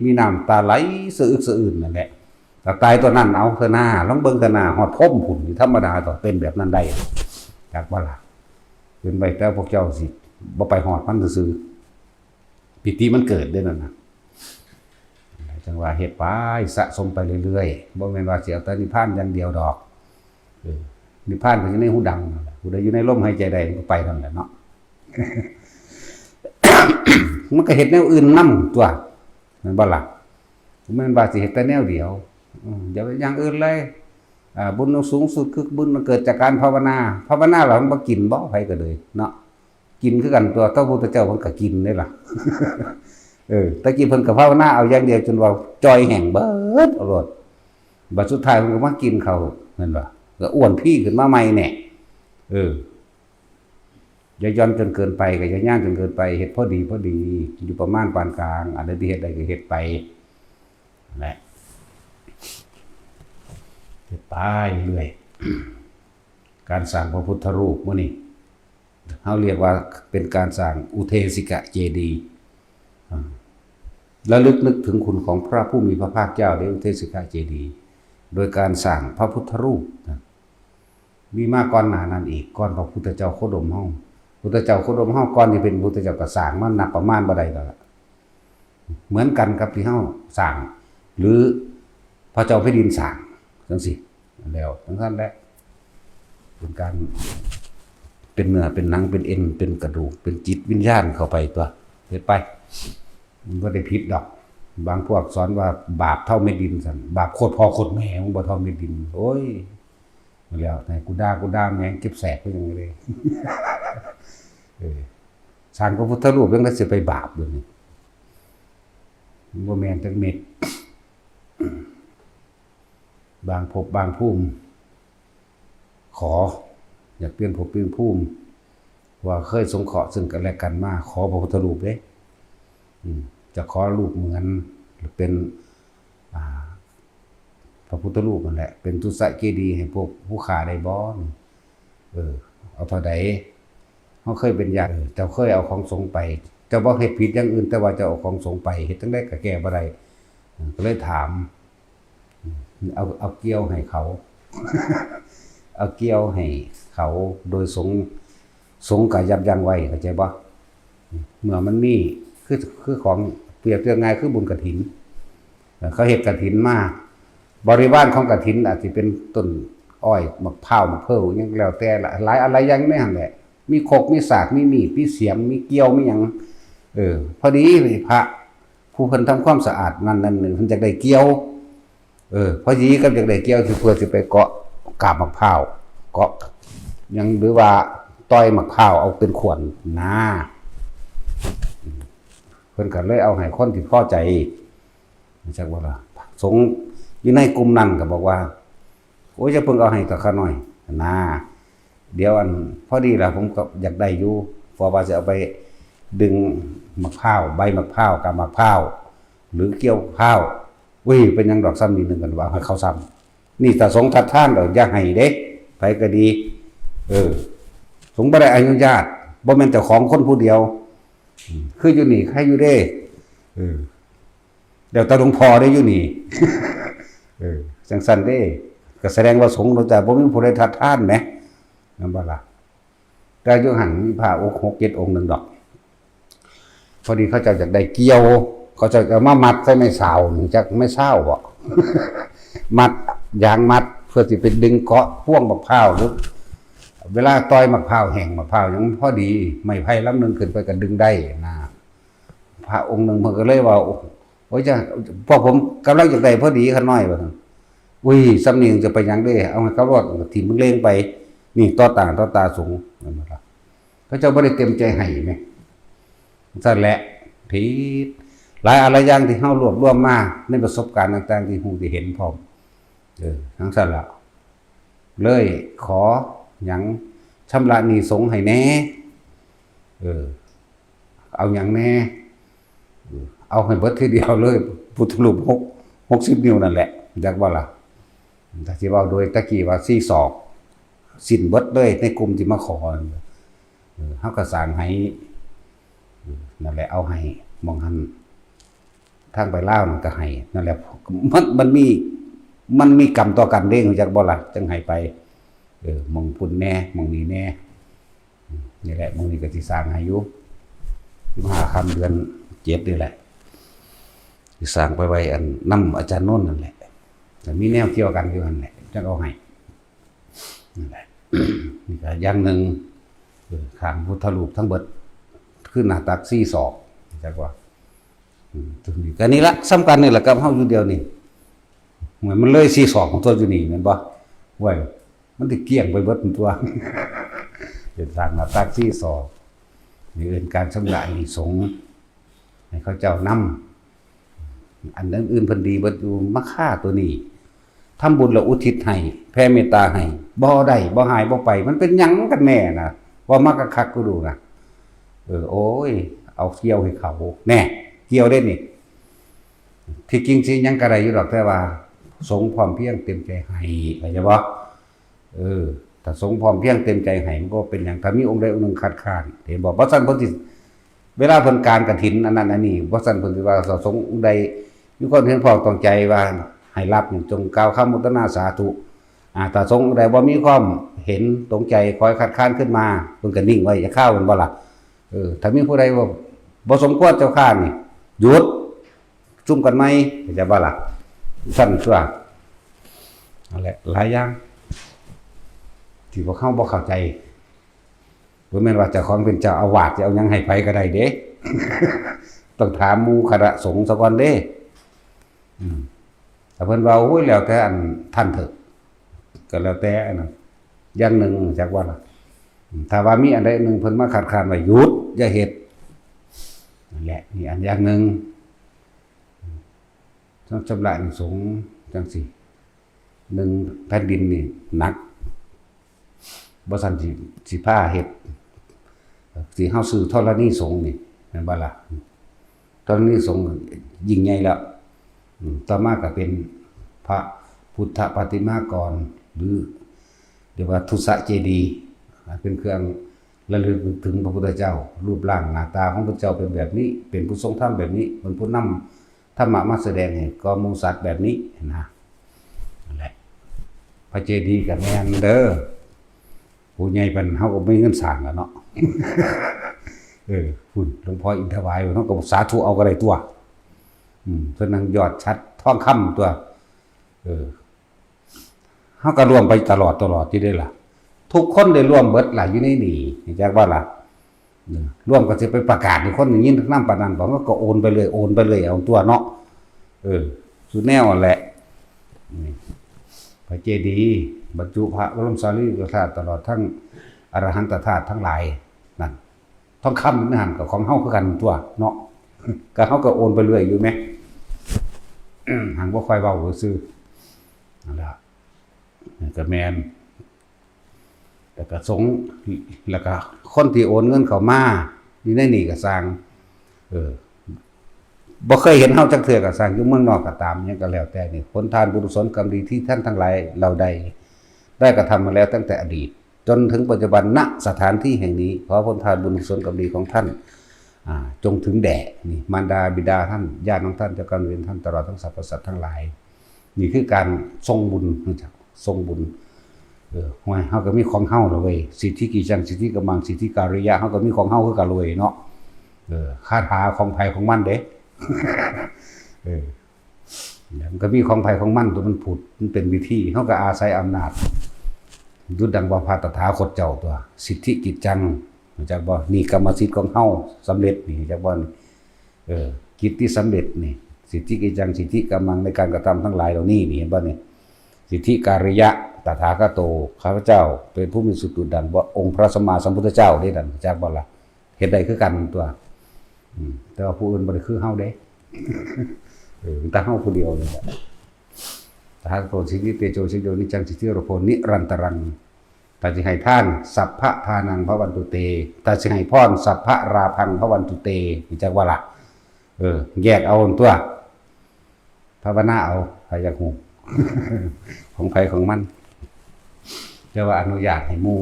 มีน้ำตาไหลสะอึกสะอื้นนั่นแหละ ถ้าตายตัวนั้นเอาเถอะหน้า ลองเบิ่งเถอะหน้า ฮอดพรหมพุ้นนี่ธรรมดาต้องเป็นแบบนั้นได้ จักว่าล่ะ เป็นไปแต่พวกเจ้าสิบ่ไปฮอดมันซื่อๆ ปีติมันเกิดเด้อนั่นน่ะ จังว่าเฮ็ดไป สะสมไปเรื่อยๆ บ่แม่นว่าสิเอาแต่นิพพานอย่างเดียวดอก เออ นิพพานก็อยู่ในหูดังนั่นแหละ ผู้ใดอยู่ในลมหายใจได้มันก็ไปนั่นแหละเนาะ มันก็เฮ็ดแนวอื่นนำตั๊ว แม่นบ่ล่ะ บ่แม่นว่าสิเฮ็ดแต่แนวเดียว อืม อย่าไปอย่างอื่นเลย อ่า บุญสูงสุดคือบุญมันเกิดจากการภาวนา ภาวนาแล้วมันบ่กินบ่ ไผก็เลยเนาะ กินคือกันตั๊ว พระพุทธเจ้าเพิ่นก็กินเด้ล่ะ เออ แต่กี้เพิ่นก็ภาวนาเอาอย่างเดียวจนว่าจ่อยแห้งเบิดเอาโลด บัดสุดท้ายเพิ่นก็มากินข้าว แม่นบ่ ก็อ้วนพีขึ้นมาใหม่แน่ เออ อย่าหย่อนจนเกินไป ก็อย่าย่างจนเกินไป เฮ็ดพอดีพอดี อยู่ประมาณปานกลาง อันใดที่เฮ็ดได้ก็เฮ็ดไป นั่นแหละ เฮ็ดไปเรื่อย การสร้างพระพุทธรูปมื้อนี้ เฮาเรียกว่าเป็นการสร้างอุเทสิกะเจดีย์ อ่า ระลึกนึกถึงคุณของพระผู้มีพระภาคเจ้าในอุเทสิกะเจดีย์ โดยการสร้างพระพุทธรูปนะ มีมาก่อนหน้านั้นอีก ก่อนพระพุทธเจ้าโคดมเฮา พุทธเจ้าโคดมเฮาก่อนที่เป็นพุทธเจ้าก็สร้างมานับประมาณบ่ได้แล้วล่ะ เหมือนกันกับที่เฮาสร้าง หรือพระเจ้าแผ่นดินสร้างจังซี่ แล้วจังซั่นแหละ เป็นการ เป็นเนื้อเป็นหนังเป็นเอ็นเป็นกระดูกเป็นจิตวิญญาณเข้าไปตัว เฮ็ดไป มันบ่ได้ผิดดอก บางพวกสอนว่าบาปเท่าเม็ดดินซั่น บาปโคตรพ่อโคตรแม่มันบ่เท่าเม็ดดิน โอ้ย แล้วให้กูด่า กูด่าแม่งเจ็บแสบก็ยังเลย เออ สร้างพระพุทธรูปยังได้สิไปบาปอยู่นี่ มันบ่แม่นจักเม็ด บางภพบางภูมิ ขอ อยากเปลี่ยนภพเปลี่ยนภูมิ ว่าเคยสงเคราะห์ซึ่งกันและกันมา ขอพระพุทธรูปเด้ อืม จะขอรูปเหมือน หรือเป็น อ่า พระพุทธรูปนั่นแหละ เป็นตุสะเจดีย์ให้พวกผู้ข้าได้บ่ เออ เอาเท่าใด เฮาเคยเป็นญาติ เออ เจ้าเคยเอาของสงฆ์ไป เจ้าบ่เฮ็ดผิดอย่างอื่น แต่ว่าเจ้าเอาของสงฆ์ไป เฮ็ดจั่งใดก็แก้บ่ได้ เออ ก็เลยถาม เอา เอาเกี่ยวให้เขา เอาเกี่ยวให้เขา โดยสงฆ์ สงฆ์ก็ยับยั้งไว้ เข้าใจบ่ เมื่อมันมี คือ คือของ เปรียบเทียบง่ายคือบุญกฐิน เอ่อ เขาเฮ็ดกฐินมา บริวารของกฐินอาจสิเป็นต้นอ้อย หมากพร้าว หมากเผิว หยังแล้วแต่ละ หลายอะไรอย่างในหั่นแหละ มีครก มีสาก มีมีด มีเสียม มีเกี่ยว มีหยัง เออ พอดีพระผู้เพิ่นทำความสะอาดนั่นนั่นนี่ เพิ่นอยากได้เกี่ยว เออ พอดีกับอยากได้เกี่ยว คือเพื่อสิไปเกาะกาบหมากพร้าว เกาะหยัง หรือว่าต่อยหมากพร้าวเอาเป็นขวนนะ เพิ่นก็เลยเอาให้คนที่พอใจ จักว่าล่ะ สงฆ์อยู่ในกลุ่มนั้นก็บอกว่า โอ้ย อย่าเพิ่งเอาให้กับข้าน้อยนะ เดี๋ยวอัน พอดีล่ะ ผมก็อยากได้อยู่ เพราะว่าจะเอาไปดึงหมากพร้าว ใบหมากพร้าว กาบหมากพร้าว หรือเกี่ยวพร้าว อุ้ย เป็นหยังดอก ซ้ำนิดหนึ่งกันว่าให้เขาซ้ำ นี่ถ้าสงฆ์ทัดทานดอก อย่าให้เด้ ไผก็ดี เออ สงฆ์บ่ได้อนุญาต บ่แม่นเจ้าของคนผู้เดียว อืม คืออยู่นี่ ใครอยู่เด้ เออ แล้วแต่หลวงพ่อได้อยู่นี่ เออ จังซั่นเด้ ก็แสดงว่าสงฆ์หลวงตาบ่มีผู้ใดทัดทานแหม แม่นบ่ล่ะ แต่อยู่หั่นมีพระองค์หกเจ็ดองค์หนึ่งดอก พอดีเขาเจ้าอยากได้เกี่ยว เขาเจ้าก็มามัดใส่ไม้ซาวนี่ จักไม้ซาวบ่ มัด ยางมัด เพื่อสิไปดึงเกาะพวงบักพร้าว หรือเวลาต่อยบักพร้าวแห้ง บักพร้าวยังพอดี ไม้ไผ่ลำหนึ่งขึ้นไปก็ดึงได้นะ พระองค์หนึ่งเพิ่นก็เลยว่า โอ้ โอ้ย จ้ะ พวกผมกำลังอยากได้พอดี ข้าน้อย ว่าซั่น อุ้ย ซ้ำนี่จะไปหยังเด้ เอาให้เขารอด ถิ่มมึงเลงไป นี่ต่อตาต่อตาสงฆ์ นั่นล่ะ เขาเจ้าบ่ได้เต็มใจให้แหม ซั่นแหละ ผิด หลายอะไรอย่างที่เฮารวบรวมมาในประสบการณ์ต่างๆ ที่ฮู้ที่เห็นพร้อม เออ จังซั่นล่ะ เลยขอหยัง ชำระหนี้สงฆ์ให้แหน่ เออ เอาหยังแหน่ เออ เอาให้เบิดทีเดียวเลย พุทธรูปหก หกสิบ นิ้วนั่นแหละ จักว่าล่ะ ถ้าสิเว้าโดยตะกี้ว่าสี่ศอก สิ้นเบิดเลยในกลุ่มที่มาขอ เออ เฮาก็สร้างให้ เออ นั่นแหละ เอาให้หม่องหั่น ทางไปลาวนั่นก็ให้ นั่นแหละ มัน มันมี มันมีกรรมต่อกันเด้ รู้จักบ่ล่ะ จังให้ไป เออ หม่องพุ้นแหน่ หม่องนี้แหน่ อืม นี่แหละ มื้อนี้ก็สิสร้างให้อยู่ สิบห้าค่ำเดือนเจ็ดนี่แหละ สิสร้างไปไว้อันนำอาจารย์โนนท์นั่นแหละ แต่มีแนวเกี่ยวกันอยู่หั่นแหละ จังเอาให้ นั่นแหละ นี่ก็อย่างหนึ่ง เออ ข้างพุทธรูปทั้งเบิด คือหน้าตักสี่ศอก จักว่า อืม ตัวนี้ก็นี่ละ สำคัญนี่แหละกับเฮาอยู่เดียวนี่ เหมือนมันเลยสี่ศอกของตัวอยู่นี่แม่นบ่ เว้ย มันสิเกลี้ยงไปเบิดตัว เป็นสร้างหน้าตักสี่ศอก นี่เอิ้นการชำระหนี้สงฆ์ ให้เขาเจ้านำ อันอื่นๆเพิ่นดีเบิดอยู่ มาฆ่าตัวนี้ ทำบุญแล้วอุทิศให้ แผ่เมตตาให้ บ่ได้ บ่หาย บ่ไป มันเป็นหยังกันแน่นะ เว้ามาคักๆ กูดูนะ เออ โอ้ย เอาเกี่ยวให้เขา แน่ เกี่ยวได้นี่ ที่จริงสิหยังก็ได้อยู่ดอก แต่ว่าสงฆ์พร้อมเพรียงเต็มใจให้ เข้าใจบ่ เออ ถ้าสงฆ์พร้อมเพรียงเต็มใจให้ มันก็เป็นหยัง ถ้ามีองค์ใดองค์หนึ่งคัดค้าน เห็นบ่ บ่ซั้นเพิ่นสิ เวลาเพิ่นกานกฐินอันนั้นอันนี้ บ่ซั้นเพิ่นสิว่า ถ้าสงฆ์องค์ใดมีความเห็นพ้องต้องใจว่าให้รับนี่ จงกล่าวคำอนุโมทนาสาธุ อ่า ถ้าสงฆ์ใดบ่มีความเห็นตรงใจ คอยคัดค้านขึ้นมา เพิ่นก็นิ่งไว้จะข้าวมันบ่ล่ะ เออ ถ้ามีผู้ใดว่าบ่สมควรเจ้าข้านี่ หยุด ซุ่มกันไหม จะบ่ล่ะ สั้นตัว นั่นแหละ หลายอย่าง ที่พวกเขาบ่เข้าใจ บ่แม่นว่าเจ้าของเป็นเจ้าอาวาสจะเอาหยังให้ไผก็ได้เด้ ต้องถามหมู่คณะสงฆ์ซะก่อนเด้ อืม ถ้าเพิ่นว่า โอ้ย แล้วแต่อันท่านเถอะ ก็แล้วแต่อันนั้น อย่างหนึ่ง จักว่าล่ะ อืม ถ้าว่ามีอันใดหนึ่งเพิ่นมาคัดค้านว่า หยุด อย่าเฮ็ด นั่นแหละ นี่อันอย่างหนึ่ง อืม ต้องชำระหนี้สงฆ์จังซี่ หนึ่ง แผ่นดินนี่หนัก บ่ซั้นสิ สิพาเฮ็ด สิเฮาซื้อธรณีสงฆ์นี่ แม่นบ่ล่ะ ธรณีสงฆ์ยิ่งใหญ่แล้ว อืม ต่อมาก็เป็นพระพุทธปาฏิมากรณ์ หรือเรียกว่าทุสเจดีย์ อ่า เป็นเครื่องระลึกนึกถึงพระพุทธเจ้า รูปร่างหน้าตาของพระเจ้าเป็นแบบนี้ เป็นผู้ทรงธรรมแบบนี้ เป็นผู้นำธรรมะมาแสดงให้ก่อหมู่สัตว์แบบนี้นะ นั่นแหละ พระเจดีย์ก็แม่นเด้อ ผู้ใหญ่ปานเฮาก็มีเงินสร้างแล้วเนาะ เออ พุ้น หลวงพ่ออินทวาย เฮาก็สาธุเอาก็ได้ตัว อืม เพิ่นนั่งยอดฉัตรทองคำตัว เออ เฮาก็ร่วมไปตลอด ตลอดอยู่เด้ล่ะ ทุกคนได้ร่วมเบิดล่ะ อยู่ในนี่ จักว่าล่ะ เออ ร่วมก็สิไปประกาศให้คนได้ยินนำปานนั้นบ่ มันก็โอนไปเลย โอนไปเลย เอาตัวเนาะ เออ สุดแนวนั่นแหละ นี่ พระเจดีย์บรรจุพระบรมสารีริกธาตุ ตลอดทั้งอรหันตธาตุทั้งหลาย นั่น ทองคำในหั้นก็ของเฮาคือกันตัวเนาะ ก็เฮาก็โอนไปเรื่อยอยู่แหม หังบ่ค่อยเว้าซื่อ นั่นแหละ ก็แม่น แล้วก็สงฆ์ แล้วก็คนที่โอนเงินเข้ามา อยู่ในนี่ก็ซ่าง เออ บ่เคยเห็นเฮาจักเทื่อก็ซ่าง อยู่เมืองนอกก็ตาม หยังก็แล้วแต่นี่ ผลทานบุญกุศลกรรมดีที่ท่านทั้งหลายเราได้ ได้กระทำมาแล้วตั้งแต่อดีต จนถึงปัจจุบัน ณ สถานที่แห่งนี้ ขอผลทานบุญกุศลกรรมดีของท่าน อ่า จงถึงแด่ นี่ มารดาบิดาท่าน ญาติของท่าน เจ้ากรรมนายเวรท่าน ตลอดทั้งสรรพสัตว์ทั้งหลาย นี่คือการส่งบุญ ส่งบุญ เออ ห่วย เฮาก็มีของเฮาล่ะเว้ย สิทธิกิจจัง สิทธิกำมัง สิทธิการิยะ เฮาก็มีของเฮาคือกันล่ะเว้ยเนาะ เออ คาถาของไผของมันเด้ เออ มันก็มีของไผของมันตัว มันผุด มันเป็นวิธี เฮาก็อาศัยอำนาจ ดุจดังว่าพระตถาคตเจ้าตัว สิทธิกิจจัง รู้จักบ่ นี่กรรมสิทธิ์ของเฮาสำเร็จนี่ รู้จักบ่ เออ กิจที่สำเร็จนี่ สิทธิกิจจัง สิทธิกำมัง ในการกระทำทั้งหลายเหล่านี้นี่ เห็นบ่นี่ สิทธิการิยะ ตถาคโต ข้าพเจ้าเป็นผู้มีสุดดุจดังว่าองค์พระสัมมาสัมพุทธเจ้าเด้นั่น รู้จักบ่ล่ะ เฮ็ดได้คือกันตัว อืม แต่ว่าผู้อื่นบ่ได้คือเฮาเด้ เออ แต่เฮาผู้เดียวนี่แหละ ตถาคโต สิทธิเตโช สิทธิโย นิจจัง สิทธิโรโพ นิรันตรัง ถ้าสิให้ทาน สัพพะทานัง ภวันตุเต ถ้าสิให้พร สัพพะราพัง ภวันตุเต รู้จักบ่ล่ะ เออ แยกเอาตัว ภาวนาเอา ไผอยากฮู้ ของไผของมัน แต่ว่าอนุญาตให้หมู่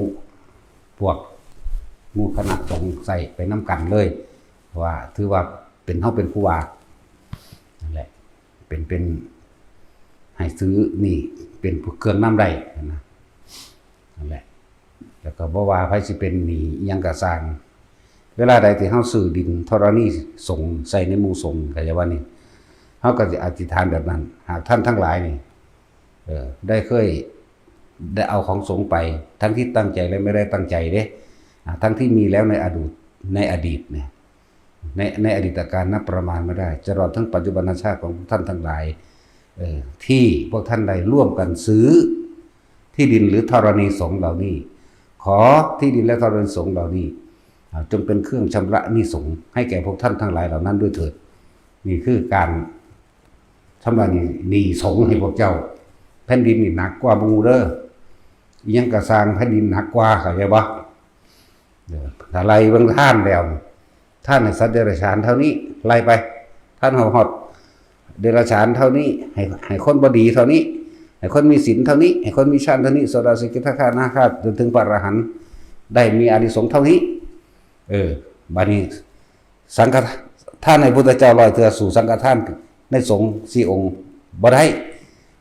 พวก หมู่คณะสงฆ์ใช้ไปนำกันเลย เพราะว่าถือว่าเป็น เฮาเป็นครูบา นั่นแหละ เป็น เป็น ให้ซื้อนี่เป็นเครื่องนำได้นะ นั่นแหละ แล้วก็บ่ว่าไผสิเป็นหนี้อิหยังก็ซ่าง เวลาใดที่เฮาซื้อดินธรณีสงฆ์ใส่ในหมู่สงฆ์ เข้าใจบ่นี่ เฮาก็สิอธิษฐานแบบนั้น หากท่านทั้งหลายนี่ เอ่อ ได้เคย ได้เอาของสงฆ์ไป ทั้งที่ตั้งใจและไม่ได้ตั้งใจเด้ อ่า ทั้งที่มีแล้วในอดีต ในอดีตเนี่ย ใน ในอดีตกาลนับประมาณไม่ได้ ตลอดทั้งปัจจุบันชาติของท่านทั้งหลาย เอ่อ ที่พวกท่านได้ร่วมกันซื้อที่ดินหรือธรณีสงฆ์เหล่านี้ ขอที่ดินและธรณีสงฆ์เหล่านี้ อ่า จงเป็นเครื่องชำระหนี้สงฆ์ให้แก่พวกท่านทั้งหลายเหล่านั้นด้วยเถิด นี่คือการชำระหนี้ หนี้สงฆ์ให้พวกเจ้า แผ่นดินนี่หนักกว่าหมู่เด้อ อิหยังก็ซ่าง แผ่นดินหนักกว่า เข้าใจบ่ เออ ถ้าไล่เบิ่งทานแล้ว ทานให้สัตว์เดรัจฉานเท่านี้ ไล่ไป ทานให้ฮอดเดรัจฉานเท่านี้ ให้ ให้คนบ่ดีเท่านี้ ให้คนมีศีลเท่านี้ ให้คนมีฌานเท่านี้ โสดา สกิทาคา อนาคา จนถึงพระอรหันต์ ได้มีอานิสงส์เท่านี้ เออ บัดนี้ สังฆทานให้พุทธเจ้าร้อยเทื่อ สู้สังฆทานในสงฆ์สี่องค์บ่ได้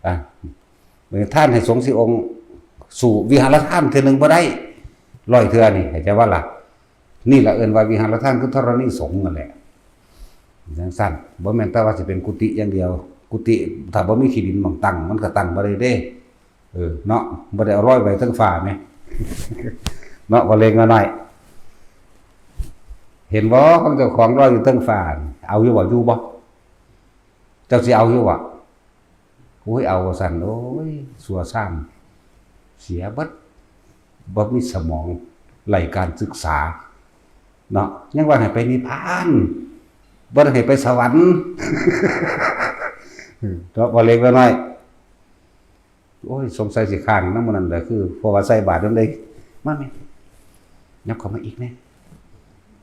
อ่ะ ทานให้สงฆ์สี่องค์ สู้วิหารทานเทื่อหนึ่งบ่ได้ ร้อยเทื่อนี่ เข้าใจบ่ล่ะ? นี่ล่ะเอิ้นว่าวิหารทานคือธรณีสงฆ์นั่นแหละ จั่งซั้น บ่แม่นแต่ว่าสิเป็นกุฏิอย่างเดียว กุฏิถ้าบ่มีขี้ดินหม่องตั้ง มันก็ตั้งบ่ได้เด้ เออ เนาะ บ่ได้เอาลอยไปเทิงฟ้าแหม เนาะ พ่อเล็กน้อย เห็นบ่ ของเจ้าของลอยอยู่เทิงฟ้า เอาอยู่บ่ อยู่บ่ เจ้าสิเอาอยู่บ่? โอ้ย เอาว่าซั่น โอ้ย ซั่วซ่าม เสียเบิด บ่มีสมอง ไร้การศึกษา เนาะ ยังว่าให้ไปนิพพาน บ่ได้ให้ไปสวรรค์ เนาะ พ่อเล็กน้อย โอ้ย สงสัยสิค้างนำมื้อนั้นแหละ คือ เพราะว่าใส่บาตรนำได้ มาแม่ ยับเข้ามาอีกแน่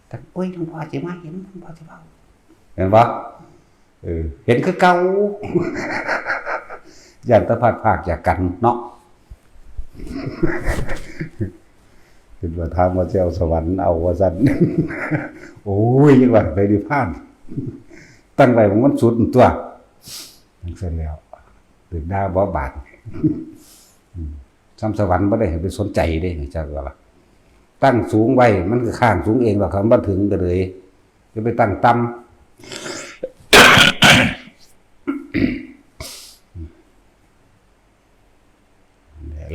แต่ โอ้ย หลวงพ่อสิมาเห็น หลวงพ่อสิเว้า เห็นบ่? เออ เห็นคือเก่า ย่านแต่พลัดพรากจากกันเนาะ เพิ่นว่าถามว่าสิเอาสวรรค์ เอาว่าซั่น โอ้ย ยังว่าไปนิพพาน ตั้งไว้มันสุดตัว จั่งซั้นแล้ว ถืกด่าบ่บาด อืม ซ่ำสวรรค์บ่ได้ให้ไปสนใจเด้ จักว่าล่ะ ตั้งสูงไว้ มันก็ค้างสูงเองดอก คันบ่ถึงก็เลย อย่าไปตั้งต่ำ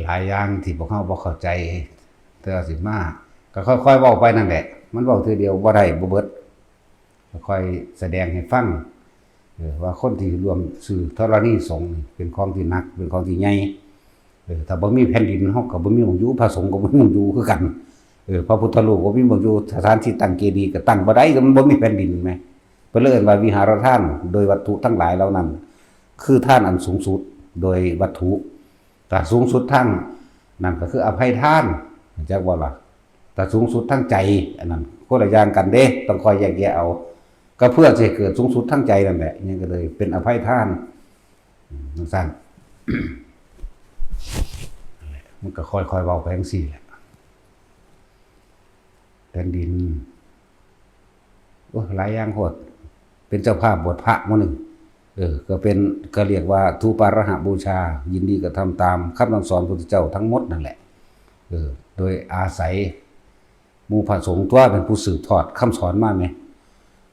หลายอย่างที่พวกเราบ่เข้าใจ แต่ว่าสิมา ก็ค่อยๆเว้าไปนั่นแหละ มันเว้าเทื่อเดียวบ่ได้ บ่เบิด ค่อยๆแสดงให้ฟัง เออ ว่าคนที่ร่วมซื้อธรณีสงฆ์นี่เป็นของที่หนัก เป็นของที่ใหญ่ เออ ถ้าบ่มีแผ่นดิน เฮาก็บ่มีหม่องอยู่ พระสงฆ์ก็บ่มีหม่องอยู่คือกัน เออ พระพุทธรูปก็บ่มีหม่องอยู่ สถานที่ตั้งเจดีย์ก็ตั้งบ่ได้ มันบ่มีแผ่นดินแหม เพิ่นเลยเอิ้นว่าวิหารทาน โดยวัตถุทั้งหลายเหล่านั้น คือทานอันสูงสุดโดยวัตถุ แต่สูงสุดทางนั้นก็คืออภัยทาน จักบ่ล่ะ? แต่สูงสุดทางใจ อันนั้นคนละอย่างกันเด้ ต้องคอยแยกแยะเอา ก็เพื่อสิให้เกิดสูงสุดทางใจนั่นแหละ ยังก็เลยเป็นอภัยทาน อืม จั่งซั้น มันก็ค่อยๆเว้าไปจั่งซี้แหละ แผ่นดิน โอ้ หลายอย่างโพด เป็นเจ้าภาพบวชพระมื้อหนึ่ง เออ ก็เป็น ก็เรียกว่าธูปาราหะบูชา ยินดีกระทำตามคำสั่งสอนพระพุทธเจ้าทั้งหมดนั่นแหละ เออ โดยอาศัยหมู่พระสงฆ์ตัวเป็นผู้สืบทอดคำสอนมาแหม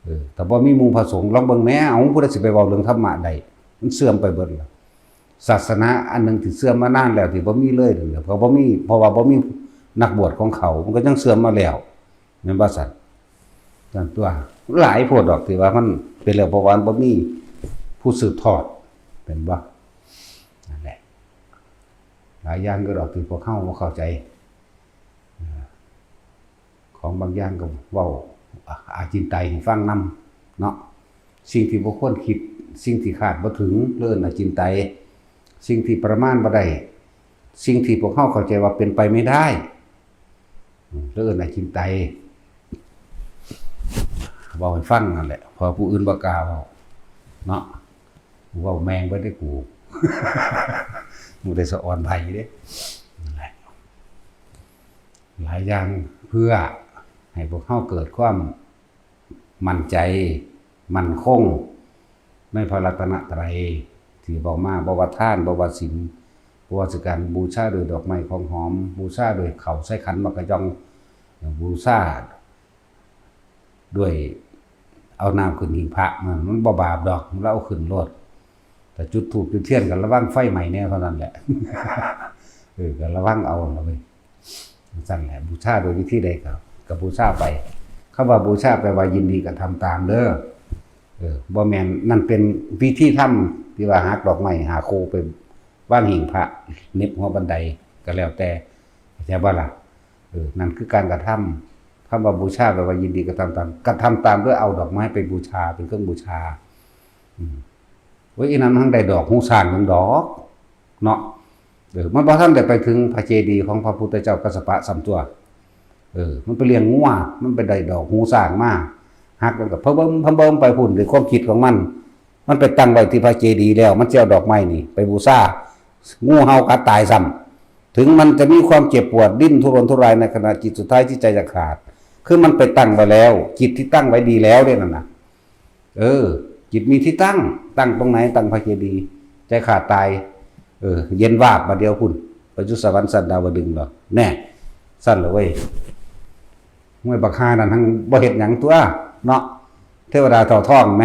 เออ ถ้าบ่มีหมู่พระสงฆ์ ลองเบิ่งแหม เอ้า ผู้ใดสิไปเว้าเรื่องธรรมะได้ มันเสื่อมไปเบิดแล้ว ศาสนาอันหนึ่งที่เสื่อมมานานแล้ว ที่บ่มีเลยนั่นแหละ เพราะบ่มี เพราะว่าบ่มีนักบวชของเขา มันก็ยังเสื่อมมาแล้ว แม่นบ่ซั่น? นั่นตัว หลายโพดดอกที่ว่ามันเป็นแล้ว เพราะว่ามันบ่มีผู้สืบทอด เป็นบ่? นั่นแหละ หลายอย่างก็ดอกที่พวกเฮาบ่เข้าใจ ของบางอย่างก็เว้าอาจินไตยให้ฟังนำเนาะ สิ่งที่บ่ควรคิด สิ่งที่คาดบ่ถึง เรื่องอาจินไตย สิ่งที่ประมาณบ่ได้ สิ่งที่พวกเฮาเข้าใจว่าเป็นไปไม่ได้ อืม เรื่องอาจินไตย เว้าให้ฟังนั่นแหละ เพราะผู้อื่นบ่กล้าเว้าเนาะ เว้าแม่งเบิดได้กู บ่ได้สะออนไผเด้ นั่นแหละ หลายอย่างเพื่อให้พวกเฮาเกิดความมั่นใจ มั่นคงในพระรัตนตรัย ที่บอกมา บ่ว่าทาน บ่ว่าศีล บ่ว่าสิการบูชาด้วยดอกไม้ของหอม บูชาด้วยข้าวใส่ขันหมากกะจ่อง บูชา ด้วยเอาน้ำขึ้นหิ้งพระ มัน มันบ่บาปดอก เราเอาขึ้นโลด แต่จุดธูปจุดเทียนก็ระวังไฟไหม้แน่เท่านั้นแหละ เออ ก็ระวังเอาล่ะเว้ย จั่งซั้นแหละ บูชาโดยวิธีใดก็ ก็บูชาไป คำว่าบูชาแปลว่ายินดีกระทำตามเด้อ เออ บ่แม่น นั่นเป็นวิธีทำที่ว่าหักดอกไม้ห้าคู่ไปวางหิ้งพระ เหน็บหัวบันได ก็แล้วแต่ เข้าใจบ่ล่ะ? เออ นั่นคือการกระทำ คำว่าบูชาแปลว่ายินดีกระทำตาม กระทำตามด้วยเอาดอกไม้ไปบูชา เป็นเครื่องบูชา อืม โอ้ย อีนั้นมันได้ดอกหูช้างหนึ่งดอก เนาะ เออ มันบ่ทันได้ไปถึงพระเจดีย์ของพระพุทธเจ้ากัสสปะซ้ำตัว เออ มันไปเลี้ยงงัว มันไปได้ดอกหูช้างมา หักมันก็พะเบิ่มพะเบิ่มไปพุ้น ด้วยความคิดของมัน มันไปตั้งไว้ที่พระเจดีย์แล้ว มันสิเอาดอกไม้นี่ไปบูชา งูเห่ากัดตายซ้ำ ถึงมันจะมีความเจ็บปวดดิ้นทุรนทุรายในขณะจิตสุดท้ายที่ใจจะขาด คือมันไปตั้งไว้แล้ว จิตที่ตั้งไว้ดีแล้วเนี่ยนั่นน่ะ เออ จิตมีที่ตั้ง ตั้งตรงไหน? ตั้งพระเจดีย์ ใจขาดตาย เออ เย็นวาบ บัดเดียวพุ้น ไป อยู่สวรรค์ชั้นดาวดึงส์เหรอ แน่ ซั่นเหรอเว้ย ห้วยบักห่านั่นทั้งบ่เฮ็ดหยังตัวเนาะ เทวดาเต่าท้องไหม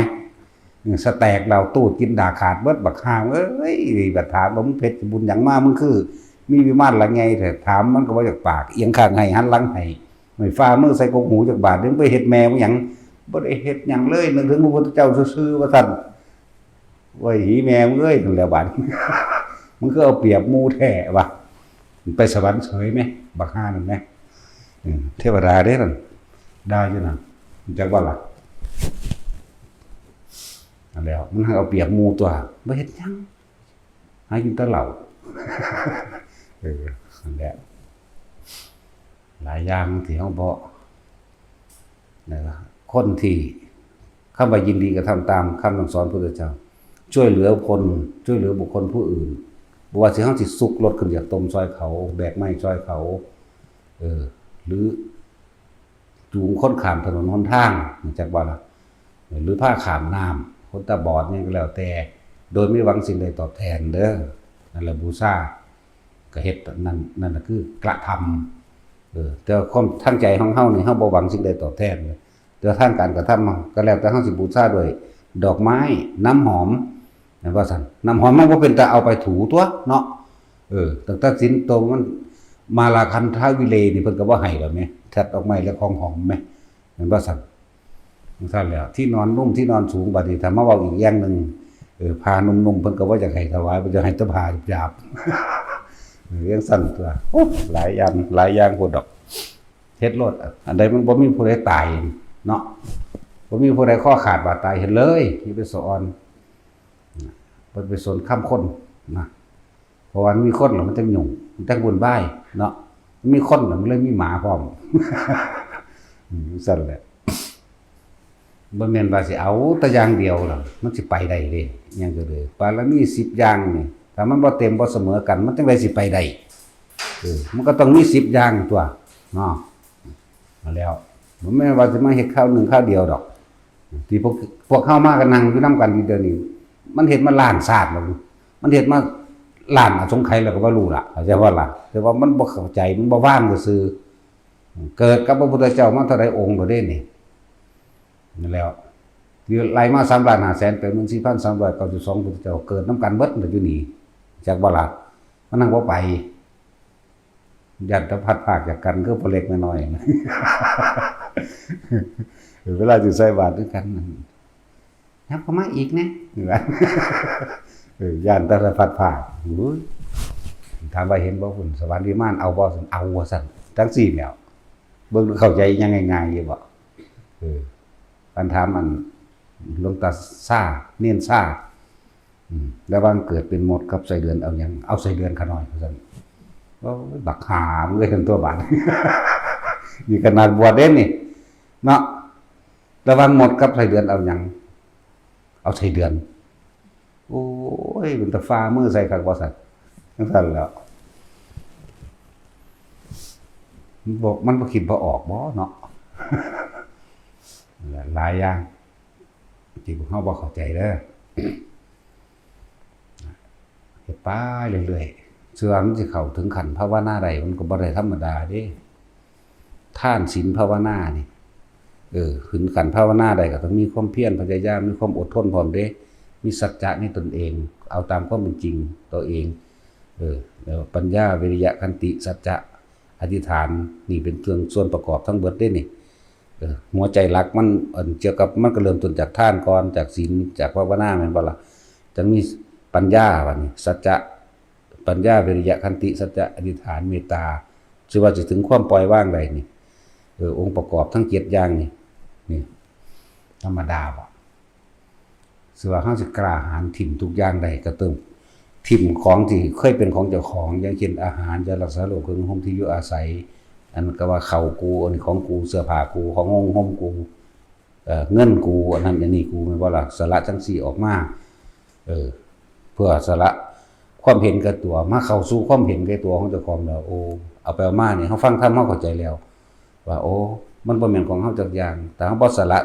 สแตกดาวตู้กินดาขาดเบิดบักห่าเอ้ย บัดถามว่ามึงเฮ็ดบุญหยังมา มึงคือ มีวิมานหลังใหญ่แท้ ถามมันก็บ่อยากปาก เอียงข้างให้หันหลังให้ ไม่ฟ้ามือใส่กกหูจักบาท มึงไปเฮ็ดแม่มึงหยัง บ่ได้เฮ็ดหยังเลย นึกถึงพระพุทธเจ้าซื่อๆ ว่าซั่น โอ้ย หีแม่มึงเอ้ย นั่นแหละบาด มึงก็เอาเปรียบหมู่แท้วะ ไปสวรรค์เฉยไหม บักห่านั่นไหม อืม เทวดาเด้นั่น ได้อยู่นั่น จักว่าล่ะ นั่นแหล้ว มันให้เอาเปรียบหมู่ตัว บ่เฮ็ดหยัง หากินแต่เหล้า เออ นั่นแหละ หลายอย่างที่เฮาบ่ นะครับ คนที่ คำว่ายินดีกระทำตามคำสั่งสอนพุทธเจ้า ช่วยเหลือคน ช่วยเหลือบุคคลผู้อื่น บ่ว่าสิเฮาสิซุกรถขึ้นจากต้มซอยเขา แบกไม้ซอยเขา เออ หรือ จูงคนข้ามถนนหนทาง จักว่าล่ะ หรือพาข้ามน้ำ คนตาบอดหยังก็แล้วแต่ โดยไม่หวังสิ่งใดตอบแทนเด้อ นั่นแหละบูชา ก็เฮ็ดนั่น นั่นน่ะคือกระทำ เออ แต่ความทางใจของเฮานี่ เฮาบ่หวังสิ่งใดตอบแทนเลย แต่ทางการกระทำเฮาก็แล้วแต่เฮาสิบูชาด้วยดอกไม้ น้ำหอม แม่นว่าซั่น น้ำหอมมันบ่เป็นตาเอาไปถูตัวเนาะ เออ ตั้งแต่ศีลโตมัน มาลาคันทวิเลนี่เพิ่นก็บ่ให้แล้วแหม จัดดอกไม้และของหอมแหม แม่นว่าซั่น ซั่นแหล้ว ที่นอนนุ่มที่นอนสูง บัดนี้ถ้ามาเว้าอีกอย่างหนึ่ง เออ ผ้านุ่มๆ เพิ่นก็บ่อยากให้ถวาย เพิ่นจะให้แต่ผ้าหยาบๆ เออ จั่งซั่นตัว โอ้ หลายอย่าง หลายอย่างโพดดอก เฮ็ดโลด อันใดมันบ่มีผู้ใดตายเนาะ บ่มีผู้ใดคอขาดบาดตาย เฮ็ดเลย อย่าไปสะออน บ่ไปสนคำคนนะ เพราะว่ามีคนแล้วมันจั่งยุ่ง มันจั่งวุ่นวายเนาะ มีคนแล้วมันเลยมีหมาพร้อม อืม ซั่นแหละ บ่แม่นว่าสิเอาแต่อย่างเดียวล่ะ มันสิไปได้เด้ อิหยังก็เลย บารมีสิบอย่างนี่ ถ้ามันบ่เต็มบ่เสมอกัน มันจั่งใดสิไปได้ เออ มันก็ต้องมีสิบอย่างตัว เนาะ มาแล้ว บ่แม่นว่าสิมาเฮ็ดคราวหนึ่งคราวเดียวดอก ที่พวก พวกเฮามากันนั่งอยู่นำกันอยู่เดี๋ยวนี้ มันเฮ็ดมาล้านชาติแล้ว มันเฮ็ดมาล้านอสงไขยแล้วก็บ่รู้ล่ะ เข้าใจบ่ล่ะ แต่ว่ามันบ่เข้าใจ มันบ่วางซื่อๆ เกิดกับพระพุทธเจ้ามาเท่าใดองค์แล้วเด้นี่ นั่นแหล้ว ที่ไล่มาสามล้านห้าแสนแปดหมื่นสี่พันสามร้อยเก้าสิบสองพุทธเจ้า เกิดนำกันเบิดอยู่นี่ จักบ่ล่ะ มันนั่งบ่ไป ย่านแต่พลัดพรากจากกัน คือพ่อเล็กแม่น้อย เวลาสิใส่บาตรคือกันนั่น ยับเข้ามาอีกแหน่ เออ ย่านแต่พลัดพราก โอ้ย ถามว่าเห็นบ่พุ้น สวรรค์วิมาน เอาบ่ เอาว่าซั่น จั่งซี้แหล้ว เบิ่งดูเข้าใจยังง่ายๆอยู่บ่ เออ คันถามอันหลวงตาซ่า เณรซ่า อืม ระหว่างเกิดเป็นมดกับไส้เดือนเอาหยัง เอาไส้เดือนข้าน้อย ว่าซั่น โอ้ย บักห่ามึงเอ้ย ซั่นตัวบาด นี่ขนาดบวชเด้นี่ เนาะ ระหว่างมดกับไส้เดือนเอาหยัง เอาไส้เดือน โอ้ย เป็นตาฟ้ามือใส่คักว่าซั่น จั่งซั่นแหล้ว มันบ่ มันบ่คิดบ่ออกบ่เนาะ หลายอย่าง ที่พวกเฮาบ่เข้าใจเด้อ เฮ็ดไปเรื่อยๆ เชื่อมันสิเข้าถึงขั้นภาวนาได้ มันก็บ่ได้ธรรมดาเด้ ทานศีลภาวนานี่ เออ ขึ้นขั้นภาวนาได้ก็ต้องมีความเพียรพยายาม มีความอดทนพร้อมเด้ มีสัจจะในตนเอง เอาตามความเป็นจริงตัวเอง เออ แล้วปัญญา วิริยะ ขันติ สัจจะ อธิษฐาน นี่เป็นเครื่องส่วนประกอบทั้งเบิดเด้นี่ เออ หัวใจหลักมัน อันเกี่ยวกับ มันก็เริ่มต้นจากทานก่อน จากศีล จากภาวนาแม่นบ่ล่ะ จั่งมีปัญญาบัดนี้ สัจจะ ปัญญา วิริยะ ขันติ สัจจะ อธิษฐาน เมตตา ชื่อว่าสิถึงความปล่อยวางได้นี่ เออ องค์ประกอบทั้งเจ็ดอย่างนี่ นี่ ธรรมดาบ่ ชื่อว่าเฮาสิกล้าหาญถิ่มทุกอย่างได้ ก็ต้องถิ่มของที่เคยเป็นของเจ้าของ อย่างเช่นอาหาร ยารักษาโรค เครื่องนุ่งห่มที่อยู่อาศัย อันก็ว่าข้าวกู อันนี้ของกู เสื้อผ้ากู ของนุ่งห่มกู เอ่อ เงินกู อันนั้นอันนี้กู แม่นบ่ล่ะ สละจั่งซี้ออกมา เออ เพื่อสละความเห็นแก่ตัว มาเข้าสู่ความเห็นแก่ตัวของเจ้าของแล้ว โอ้ เอาไปเอามานี่ เฮาฟังธรรม เฮาเข้าใจแล้ว ว่า โอ้ มันบ่แม่นของเฮาจักอย่าง แต่เฮาบ่สละ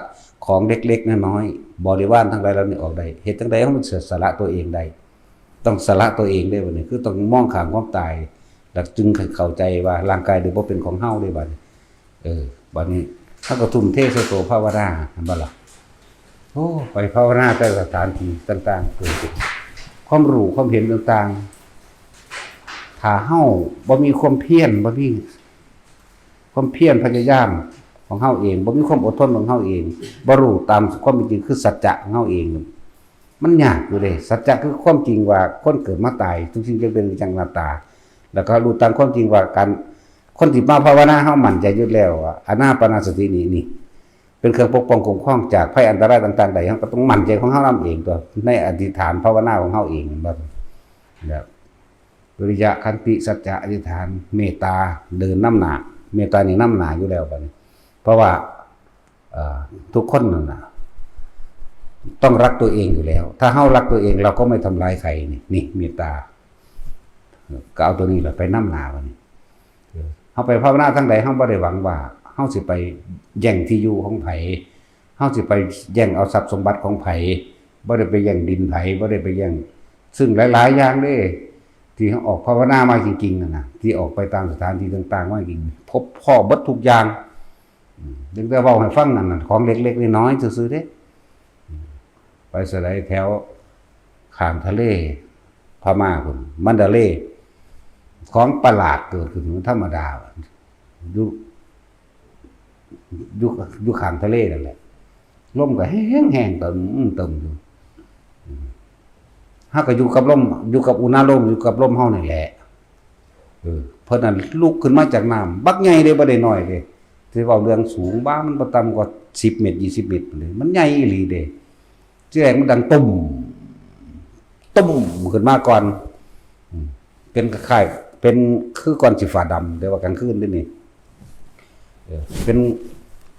ของเล็กๆน้อยๆ บริวารทั้งหลายเหล่านี้ออกได้ เฮ็ดจั่งใดเฮามันสิสละตัวเองได้ ต้องสละตัวเองได้บัดนี้ คือต้องมองข้ามความตาย แล้วจึงเข้าใจว่าร่างกายเดี๋ยวบ่เป็นของเฮาเด้บัดนี้ เออ บัดนี้เฮาก็ทุ่มเทใส่ตัวภาวนา เห็นบ่ล่ะ? โอ้ ไปภาวนาแต่สถานที่ต่างๆ เกิดขึ้น ความรู้ความเห็นต่างๆ ถ้าเฮาบ่มีความเพียร บ่มีความเพียรพยายามของเฮาเอง บ่มีความอดทนของเฮาเอง บ่รู้ตามความเป็นจริงคือสัจจะของเฮาเอง มันยากอยู่เด้ สัจจะคือความจริงว่าคนเกิดมาตาย ทุกสิ่งจะเป็นอนิจจังอนัตตา แล้วก็รู้ตามความจริงว่าการ คนที่มาภาวนาเฮามั่นใจอยู่แล้วว่าอานาปานสตินี่ นี่ เป็นเครื่องปกป้องคุ้มครองจากภัยอันตรายต่างๆ ได้ เฮาก็ต้องมั่นใจของเฮานำเองตัว ในอธิษฐานภาวนาของเฮาเอง แบบ แบบ วิริยะ ขันติ สัจจะ อธิษฐาน เมตตา เดินนำหน้า เมตตานี่นำหน้าอยู่แล้วบัดนี้ เพราะว่า เอ่อ ทุกคนนั่นน่ะ ต้องรักตัวเองอยู่แล้ว ถ้าเฮารักตัวเอง เราก็ไม่ทำร้ายใคร นี่ นี่ เมตตา ก็เอาตัวนี้แหละไปนำหน้าบัดนี้ เออ เฮาไปภาวนาทางใด เฮาบ่ได้หวังว่าเฮาสิไปแย่งที่อยู่ของไผ เฮาสิไปแย่งเอาทรัพย์สมบัติของไผ บ่ได้ไปแย่งดินไผ บ่ได้ไปแย่ง ซึ่งหลายๆ อย่างเด้ ที่เฮาออกภาวนามาจริงๆ นั่นน่ะ ที่ออกไปตามสถานที่ต่างๆ มาจริง พบพ้อเบิดทุกอย่าง อืม ยังแต่เว้าให้ฟังนั่นน่ะ ของเล็กๆ น้อยๆ ซื่อๆ เด้ อืม ไปไสแถวข้างทะเล พม่าพุ้น มันดาเลย์ ของประหลาดเกิดขึ้น มันธรรมดา อยู่ อยู่ อยู่ข้างทะเลนั่นแหละ ลมก็แฮงๆ เติม เติมอยู่ อืม เฮาก็อยู่กับลม อยู่กับอุณาโลม อยู่กับลมเฮานี่แหละ เออ เพิ่นนั่นลุกขึ้นมาจากน้ำ บักใหญ่เด้ บ่ได้น้อยเด้ สิเว้าเรื่องสูง บ้า มันบ่ต่ำกว่าสิบเมตร ยี่สิบเมตรพู้นเด้ มันใหญ่อีหลีเด้ ทีแรกมันดังตุ้ม ตุ้มขึ้นมาก่อน อืม เป็นคล้ายๆ เป็นคือก้อนสีฟ้าดำ แต่ว่ากลางคืนเด้นี่ เออ เป็น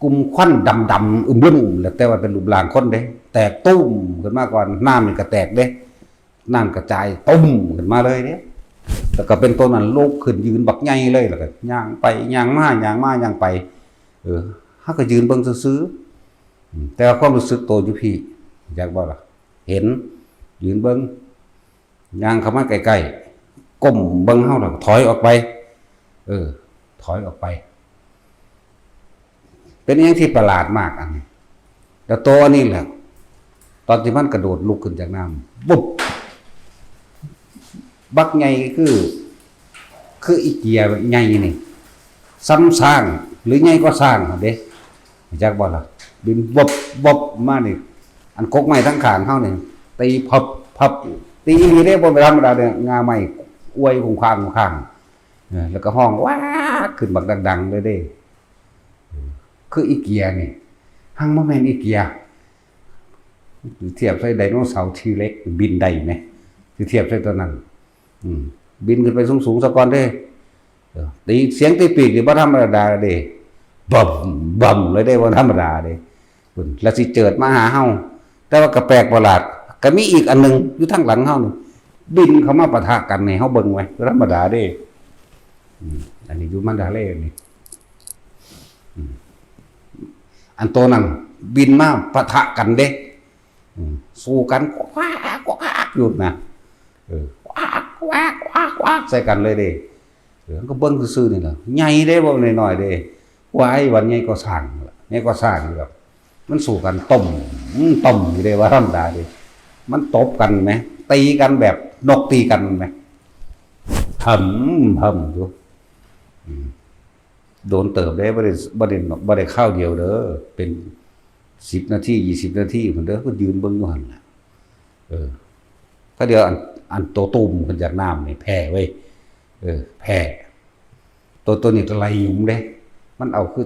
กลุ่มควันดำๆ อึมๆ แหละ แต่ว่าเป็นรูปร่างคนเด้ แตกตุ้มขึ้นมาก่อน น้ำนี่ก็แตกเด้ น้ำกระจายตุ้มขึ้นมาเลยเด้ แล้วก็เป็นตัวนั้นลุกขึ้นยืนบักใหญ่เลย แล้วก็ย่างไปย่างมา ย่างมาย่างไป เออ เฮาก็ยืนเบิ่งซื่อๆ อืม แต่ว่าความรู้สึกโตอยู่พี้ จักบ่ล่ะ เห็น ยืนเบิ่ง ย่างเข้ามาใกล้ๆ ก้มเบิ่งเฮาแล้วก็ถอยออกไป เออ ถอยออกไป เป็นอิหยังที่ประหลาดมากอันนี้ แล้วโตอันนี้แหละ ตอนที่มันกระโดดลุกขึ้นจากน้ำ บุบ บักใหญ่คือ คืออีเกียใหญ่นี่ ซ้ำช้าง หรือใหญ่กว่าช้างหั่นเด้ จักบ่ล่ะ บินวบวบมานี่ อันกกไม้ทั้งข้างเฮานี่ ตีพับพับ ตีอีหลีเด้ บ่ธรรมดาเด้ ง่าไม้อวยคุงคางคุงคาง เออ แล้วก็ฮ้องว้าขึ้นบักดังๆ เลยเด้ คืออีเกียนี่ หังบ่แม่นอีเกีย เทียบใส่ไดโนเสาร์ทีเร็กซ์บินได้ไหม สิเทียบใส่ตัวนั้น อืม บินขึ้นไปสูงๆ ซะก่อนเด้ เออ ตี เสียงตีปีกนี่บ่ธรรมดาเด้ บึ้มบึ้มเลยเด้ บ่ธรรมดาเด้ พุ้น แล้วสิเจิดมาหาเฮา แต่ว่าก็แปลกประหลาด ก็มีอีกอันหนึ่งอยู่ทางหลังเฮานี่ บินเข้ามาปะทะกันให้เฮาเบิ่งไว้ บ่ธรรมดาเด้ อืม อันนี้อยู่มันดาเลย์นี่ อืม อันโตนั้นบินมาปะทะกันเด้ อืม สู้กัน กวักกวักอยู่นะ เออ กวักกวักกวักกวักใส่กันเลยเด้ เออ ก็เบิ่งซื่อๆ นี่ล่ะ ใหญ่เด้ บ่น้อยๆ เด้ ว้าย วันใหญ่ก็สร้างล่ะ ใหญ่ก็สร้างอยู่ดอก มันสู้กันต้ม อืม ต้มอยู่เด้ บ่ธรรมดาเด้ มันตบกันแหม ตีกันแบบนกตีกันแหม หำหำอยู่ อืม โดนเติบเด้ บ่ได้ บ่ได้ บ่ได้คราวเดียวเด้อ เป็นสิบนาที ยี่สิบนาทีพุ้นเด้อ ก็ยืนเบิ่งอยู่หั่นล่ะ เออ ก็เดี๋ยวอัน อันโตตุ้มขึ้นจากน้ำนี่แพ้เว้ย เออ แพ้ โต โตนี้ก็ไล่หยุมเด้ มันเอาคือ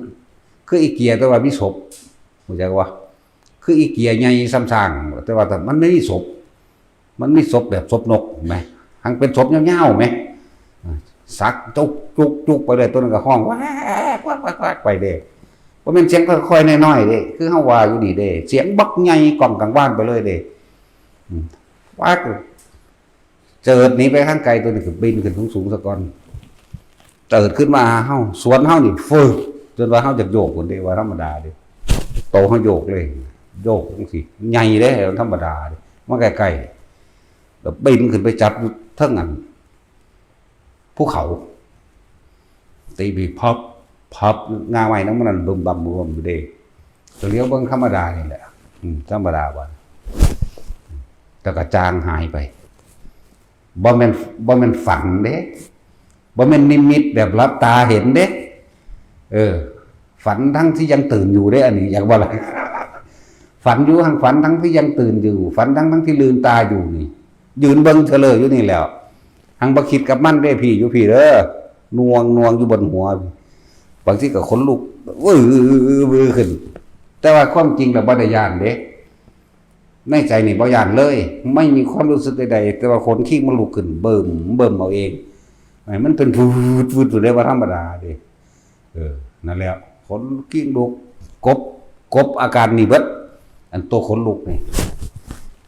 คืออีเกียแต่ว่ามีศพ รู้จักวะ คืออีเกียใหญ่ซ้ำช้าง แต่ว่ามันไม่มีศพ มันมีศพแบบศพนก เห็นไหม หังเป็นศพยาวๆ ไหม สักจุกจุกจุกไปเลย ตัวนั้นก็ฮ้อง แวกแวกแวกแวกไปเด้ บ่แม่นเสียงค่อยๆ น้อยๆ เด้ คือเฮาว่าอยู่นี่เด้ เสียงบักใหญ่ก้องกังวานไปเลยเด้ อืม แวก เจิดหนีไปทางไกล ตัวนี้ก็บินขึ้นสูงๆ ซะก่อน เจิดขึ้นมาหาเฮา สวนเฮานี่ ฟึก จนว่าเฮาอยากโยกพุ้นเด้ ว่าธรรมดาเด้ โตเฮาโยกเลย โยกจังซี่ ใหญ่เด้ ธรรมดาเด้ มาใกล้ๆ แล้วบินขึ้นไปจับอยู่เทิงอัน ภูเขา ตีบีพับ พับ งาไม้นำมันนั่นบึมบั่มบึมบั่มอยู่เด้ ก็เหลียวเบิ่งธรรมดานี่แหละ อืม ธรรมดาบ่ แต่ก็จางหายไป บ่แม่น บ่แม่นฝันเด้ บ่แม่นนิมิตแบบหลับตาเห็นเด้ เออ ฝันทั้งที่ยังตื่นอยู่เด้ อันนี้อยากว่าอะไร ฝันอยู่ หั้งฝันทั้งที่ยังตื่นอยู่ ฝันทั้งทั้งที่ลืมตาอยู่นี่ ยืนเบิ่งเฉลยอยู่นี่แหล้ว หั้งบ่คิดกับมันเด้พี่ อยู่พี่เด้อ หน่วง หน่วงอยู่บนหัว บางทีก็ขนลุก วื้อ วื้อ วื้อขึ้น แต่ว่าความจริงแล้วบ่ได้ย้านเด้ ในใจนี่บ่ย้านเลย ไม่มีความรู้สึกใดๆ แต่ว่าขนคิงมันลุกขึ้น เบิ่ม เบิ่มเอาเอง ไอ้มันเป็น วืด วืด อยู่เลย บ่ธรรมดาเด้ เออ นั่นแหละ ขนคิงลุก กบ กบอาการนี่เบิด อันตัวขนลุกนี่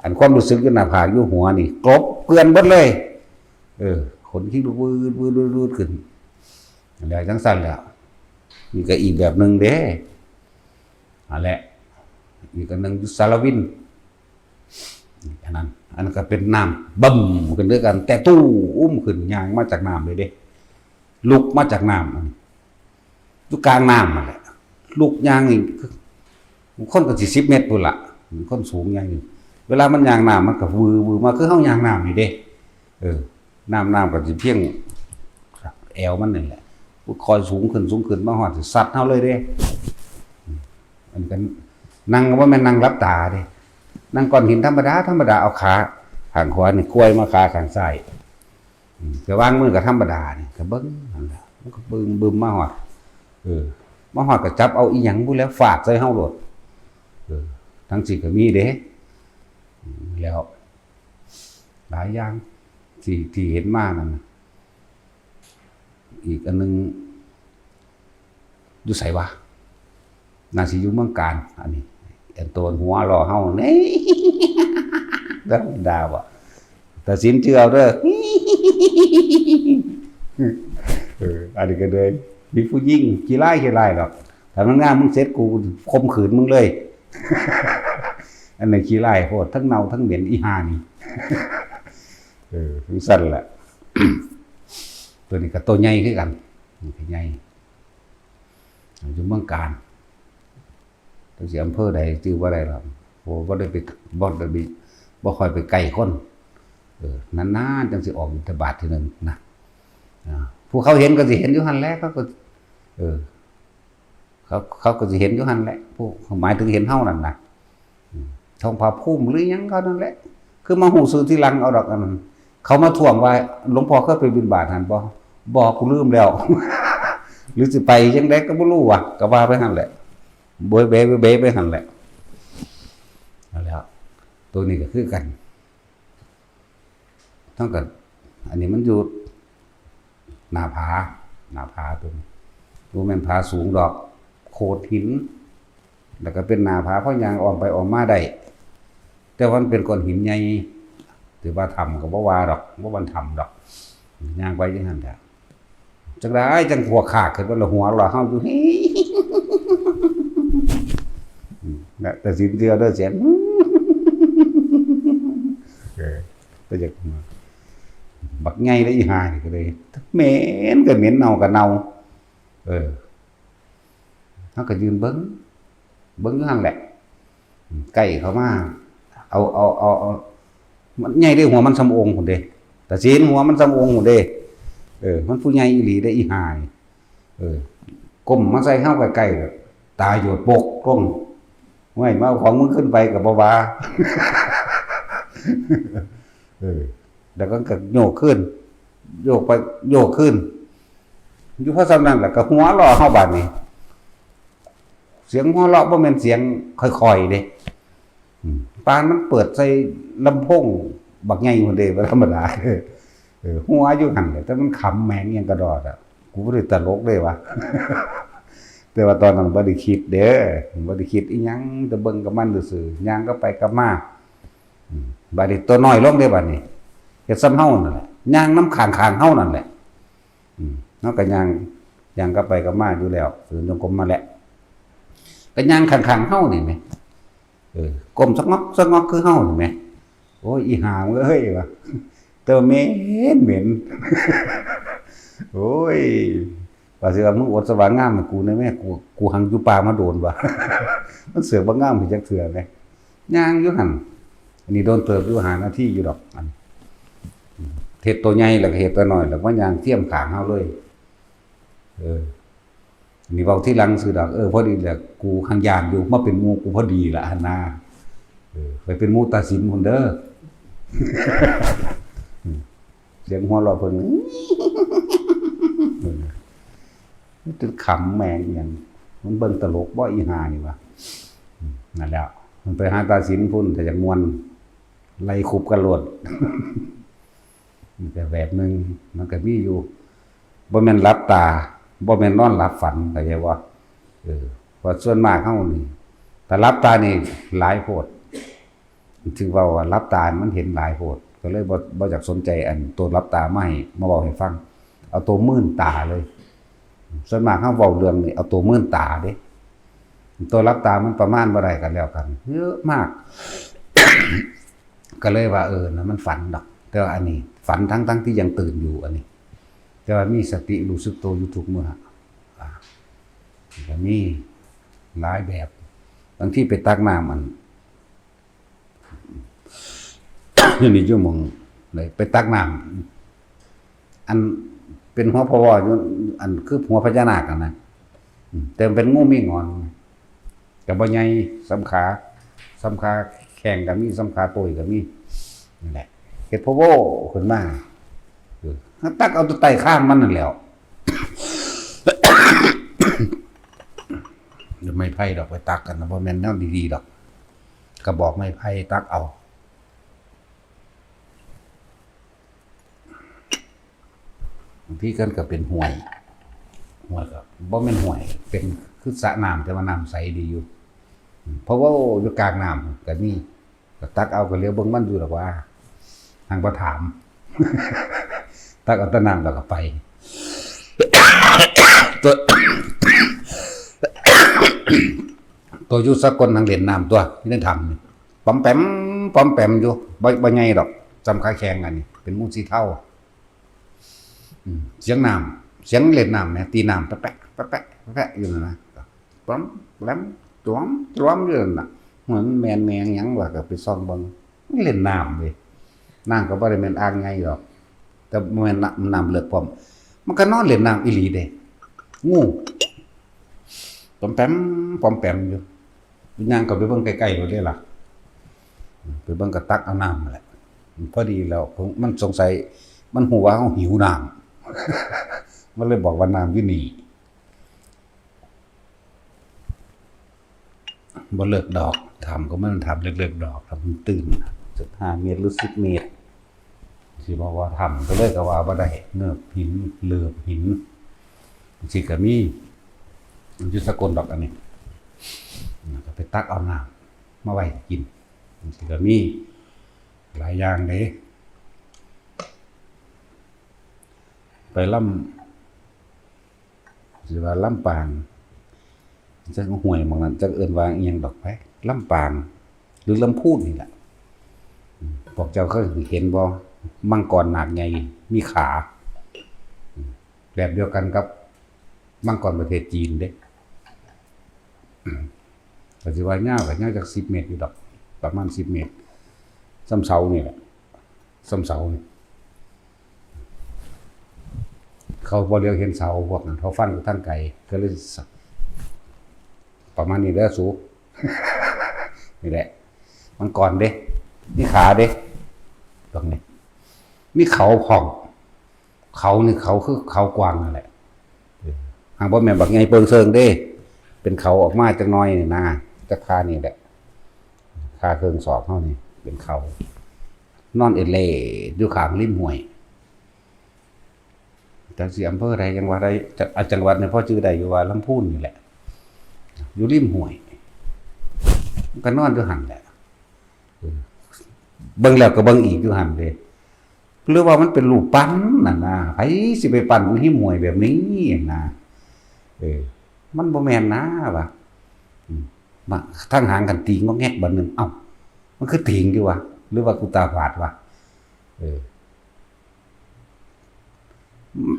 อันความรู้สึกอยู่หน้าผากอยู่หัวนี่ กบเกลื่อนเบิดเลย เออ ขนคิงลุก วืด วืด วืด วืดขึ้น แล้วจังซั่นแหละ นี่ก็อีกแบบหนึ่งเด้ อันแหละ อีกอันหนึ่งอยู่สารวิน อันนั้น อันนั้นก็เป็นน้ำบึ้มขึ้นด้วยกัน แต่ตู้อุ้มขึ้น ย่างมาจากน้ำเลยเด้ ลุกมาจากน้ำ อันนี้ อยู่กลางน้ำนั่นแหละ ลุกย่างนี่ บางคนก็สิ สิบเมตรพุ้นละ บางคนสูงย่างนี่ เวลามันย่างน้ำมันก็วือวือมา คือเฮาย่างน้ำนี่เด้ เออ น้ำ น้ำก็สิเพียงแอวมันนี่แหละ คอยสูงขึ้น สูงขึ้น มาฮอดสิซัดเฮาเลยเด้ อืม อันนี้ก็นั่งก็บ่แม่นนั่งหลับตาเด้ นั่งก้อนหินธรรมดา ธรรมดา เอาขาข้างขวานี่กวยมาขาข้างซ้าย อืม ก็วางมือก็ธรรมดานี่ ก็เบิ่งนั่นแหละ มันก็บึ้มบึ้มมาฮอด เออ มาฮอดก็จับเอาอีหยังพู้นแหล้ว ฟาดใส่เฮาโลด เออ ทั้งสิก็มีเด้ อืม แล้ว หลายอย่าง ที่ ที่เห็นมานั่นน่ะ อีกอันหนึ่ง อยู่ไสวะ น่าสิอยู่เมืองกาญ อันนี้ อันโตนหัวล้อเฮานี่ ธรรมดาบ่ ตัดสินเชื่อเอาเด้อ เออ อันนี้ก็เลย มีผู้หญิงขี้ร้ายขี้ร้ายดอก ถ้ามันงามมึงเสร็จกูข่มขืนมึงเลย อันนี้ขี้ร้ายโพด ทั้งเน่าทั้งเหม็นอีห่านี่ เออ จังซั่นแหละ ตัวนี้ก็ตัวใหญ่คือกัน นี่ก็ใหญ่ อยู่เมืองกาญ จักสิอำเภอใดจื่อบ่ได้หรอก โอ้ บ่ได้ไป บ่ได้ไป บ่ค่อยไปใกล้คน เออ นานๆ จังสิออกบิณฑบาตเทื่อหนึ่งนะ อ่า ผู้เขาเห็นก็สิเห็นอยู่หั่นแหละ เขาก็ เออ เขา เขาก็สิเห็นอยู่หั่นแหละ ผู้ หมายถึงเห็นเฮานั่นนะ อืม ทองผาภูมิหรือหยังเขานั่นแหละ คือมาฮู้ชื่อทีหลังเอาดอกอันนั้น เขามาท้วงว่า "หลวงพ่อเคยไปบิณฑบาตหั่นบ่?" "บ่ กูลืมแล้ว" หรือสิไปจังใดก็บ่รู้ว่ะ ก็ว่าไปหั่นแหละ โบยเบยเบยไปหั่นแหละ นั่นแหละ ตัวนี้ก็คือกัน ทั้งกัน อันนี้มันอยู่หน้าผา หน้าผาตัวนี้ บ่แม่นผาสูงดอก โขดหิน แล้วก็เป็นหน้าผา พอย่างอ้อมไปอ้อมมาได้ แต่ว่ามันเป็นก้อนหินใหญ่ ถือว่าถ้ำก็บ่ว่าดอก บ่ว่าถ้ำดอก ย่างไปจังซั่นแหละ จังใดจังพวกข้าขึ้นมาละหัวเราะเฮาอยู่ นะ แต่สินเดียวเด้อเสียง เออ แต่อยาก บักใหญ่เลยอีห่านี่ก็เลย เหม็นก็เหม็น เน่าก็เน่า เออ เฮาก็ยืนเบิ่ง เบิ่งอยู่หั่นแหละ ใกล้เข้ามา เอา เอา เอา เอา มันใหญ่เด้ หัวมันส่ำโอ่งพุ้นเด้ ตาสิน หัวมันส่ำโอ่งพุ้นเด้ เออ มันผู้ใหญ่อีหลีเด้ อีห่านี่ เออ ก้มมาใส่เฮาใกล้ๆ ตาโยดโปกลง "เฮ้ย มาเอาของมึงขึ้นไป" ก็บ่ว่า เออ แล้วก็โยกขึ้น โยกไป โยกขึ้น อยู่พอส่ำนั้นแหละ ก็หัวเราะเฮาบาดนี้ เสียงหัวเราะบ่แม่นเสียงค่อยๆ เด้ อืม ปานมันเปิดใส่ลำโพงบักใหญ่พุ้นเด้ บ่ธรรมดา เออ หัวอยู่หั่นแหละ แต่มันขำแหมงอิหยังกะดอดอะ กูบ่ได้ตลกเด้วะ แต่ว่าตอนนั้นบ่ได้คิดเด้อ บ่ได้คิดอิหยัง แต่เบิ่งกับมันซื่อๆ ย่างกลับไปกลับมา อืม บาดนี้ตัวน้อยลงเด้ บาดนี้ เฮ็ดส่ำเฮานั่นแหละ ย่างนำข้างๆ เฮานั่นแหละ อืม เฮาก็ย่าง ย่างกลับไปกลับมาอยู่แล้ว เดินจงกรมมาแหละ ก็ย่างข้างๆ เฮานี่แหม เออ ก้มสะงอกสะงอกคือเฮานี่แหม "โอ้ย อีห่าเอ้ย" ว่า แต่ว่าเหม็นเหม็น โอ้ย ว่าสิว่า "มึงอดสว่างงามให้กูแหน่แม่ กู กูหังอยู่ป่ามาโดนว่ะ" มันเสือกบ่งามให้จักเทื่อแหม ย่างอยู่หั่น อันนี้โดนเติบอยู่ ห้านาทีอยู่ดอก อัน เฮ็ดตัวใหญ่แล้วก็เฮ็ดตัวน้อย แล้วมาย่างเทียมข้างเฮาเลย เออ นี่เว้าทีหลังซื่อดอก เออ พอดีแหละ กูหังย่านอยู่ มาเป็นหมู่กูพอดีละหั่นนา เออ ไปเป็นหมู่ตาสินพุ้นเด้อ เสียงหัวเราะเพิ่น มันจนขำแม่งอิหยัง มันเบิ่งตลกบ่อีห่านี่วะ อืม นั่นแหละ มันไปหาตาสินพุ้น ถ้าอยากม่วน ไล่คุบกันโลด มันก็แบบหนึ่ง มันก็มีอยู่ บ่แม่นหลับตา บ่แม่นนอนหลับฝัน เข้าใจบ่ เออ เพราะส่วนมากเฮานี่ ถ้าหลับตานี่หลายโพด ถือว่า ว่าหลับตามันเห็นหลายโพด ก็เลยบ่ บ่อยากสนใจอันตัวหลับตามาให้ มาเว้าให้ฟัง เอาตัวมื่นตาเลย ส่วนมากเฮาเว้าเรื่องนี่เอาตัวมื่นตาเด้ ตัวหลับตามันประมาณบ่ได้กันแล้วกัน เยอะมาก ก็เลยว่า เออ นะ มันฝันดอก แต่ว่าอันนี้ฝันทั้งๆที่ยังตื่นอยู่ อันนี้ แต่ว่ามีสติรู้สึกตัวอยู่ทุกเมื่อ อ่า ก็มีหลายแบบ บางทีไปตักน้ำอัน อยู่นี่อยู่หม่องใด ไปตักน้ำ อันเป็นหัวพะวออยู่ อันคือหัวพญานาคอะนะ อืม แต่มันเป็นงูมีหงอน ก็บ่ใหญ่ ส่ำขา ส่ำขาแข้งก็มี ส่ำขาโต้ยก็มี นั่นแหละ เฮ็ดพะโว้ขึ้นมา เออ ตักเอาตัวไต่ข้างมันนั่นแหล้ว ไม้ไผ่ดอก ไปตักกันนะ บ่แม่นแนวดีๆดอก กระบอกไม้ไผ่ตักเอา บางทีกันก็เป็นห้วย ห้วยก็บ่แม่นห้วย เป็นคือสระน้ำ แต่ว่าน้ำใสดีอยู่ อืม เพราะว่าอยู่กลางน้ำก็มี ก็ตักเอา ก็เหลียวเบิ่งมันอยู่ดอกว่า หังบ่ถาม ตักเอาแต่น้ำแล้วก็ไป ตัว ตัวอยู่สากลหังเล่นน้ำตัว อยู่ในถ้ำนี่ ป๋อมแป๋ม ป๋อมแป๋มอยู่ บ่ บ่ใหญ่ดอก ส่ำขาแข้งอันนี้ เป็นหมู่สีเทา อืม เสียงน้ำ เสียงเล่นน้ำแหม ตีน้ำแปะแปะ แปะแปะ แปะแปะอยู่นั่นนะ ป๋อมแป๋ม จ๋วม จ๋วมอยู่นั่นน่ะ เหมือนแม่นแมงหยังวะ ก็ไปส่องเบิ่ง มันเล่นน้ำเว้ย น้ำก็บ่ได้แม่นอ่างใหญ่ดอก แต่บ่แม่นน้ำ น้ำเลิกพร้อม มันก็นอนเล่นน้ำอีหลีเด้ งู ป๋อมแป๋ม ป๋อมแป๋มอยู่ ย่างเข้าไปเบิ่งใกล้ๆโลดเด้ล่ะ ไปเบิ่งก็ตักเอาน้ำนั่นแหละ พอดีแล้ว มันสงสัย มันฮู้ว่าเฮาหิวน้ำ มันเลยบอกว่า "น้ำอยู่นี่" บ่เลิกดอก ถ้ำก็มันถ้ำเลิกๆดอก ถ้ำมันตื้น จักห้าเมตรหรือสิบเมตร สิบอกว่าถ้ำก็เลยก็ว่าบ่ได้ เนิบหิน เหลือบหิน จังซี้ก็มี มันอยู่สากลดอกอันนี้ ก็ไปตักเอาน้ำมาไว้กิน จังซี้ก็มี หลายอย่างเด้ ไปลำ สิว่าลำปาง จักห้วยหม่องนั้น จักเอิ้นว่าอิหยังดอกไป ลำปาง หรือลำพูนนี่แหละ อืม พวกเจ้าเคยเห็นบ่ มังกรนาคใหญ่ มีขา อืม แบบเดียวกันกับมังกรประเทศจีนเด้ อืม ก็สิว่ายาวก็ยาวจักสิบเมตรอยู่ดอก ประมาณสิบเมตร ส่ำเสานี่แหละ ส่ำเสานี่ เขาบ่เหลียวเห็นเสาพวกนั้น เขาฟันอยู่ทางไกล ก็เลยส- ประมาณนี้เด้อสู นี่แหละ มังกรเด้ มีขาเด้ พวกนี้ มีเขาพร้อม เขานี่เขาคือเขากวางนั่นแหละ เออ หากบ่แม่นบักใหญ่เปิงเซิงเด้ เป็นเขาออกมาจักหน่อยนี่นะ จักขานี่แหละ ขาเครื่องศอกเฮานี่ เป็นเขา นอนเอเล่อยู่ข้างริมห้วย จักสิอำเภอใด จังหวัดใด จะ อ่ะ จังหวัดนี่พอชื่อได้อยู่ว่าลำพูนนี่แหละ อยู่ริมห้วย มันก็นอนอยู่หั่นแหละ เออ เบิ่งแล้วก็เบิ่งอีกอยู่หั่นเด้ หรือว่ามันเป็นรูปปั้นนั่นนะ ไผสิไปปั้นอยู่ริมห้วยแบบนี้นะ เออ มันบ่แม่นนะวะ อืม มา ทางหางกันตีงอกแงกบัดหนึ่ง เอ้า มันคือตีงอยู่วะ หรือว่ากูตาฝาดวะ เออ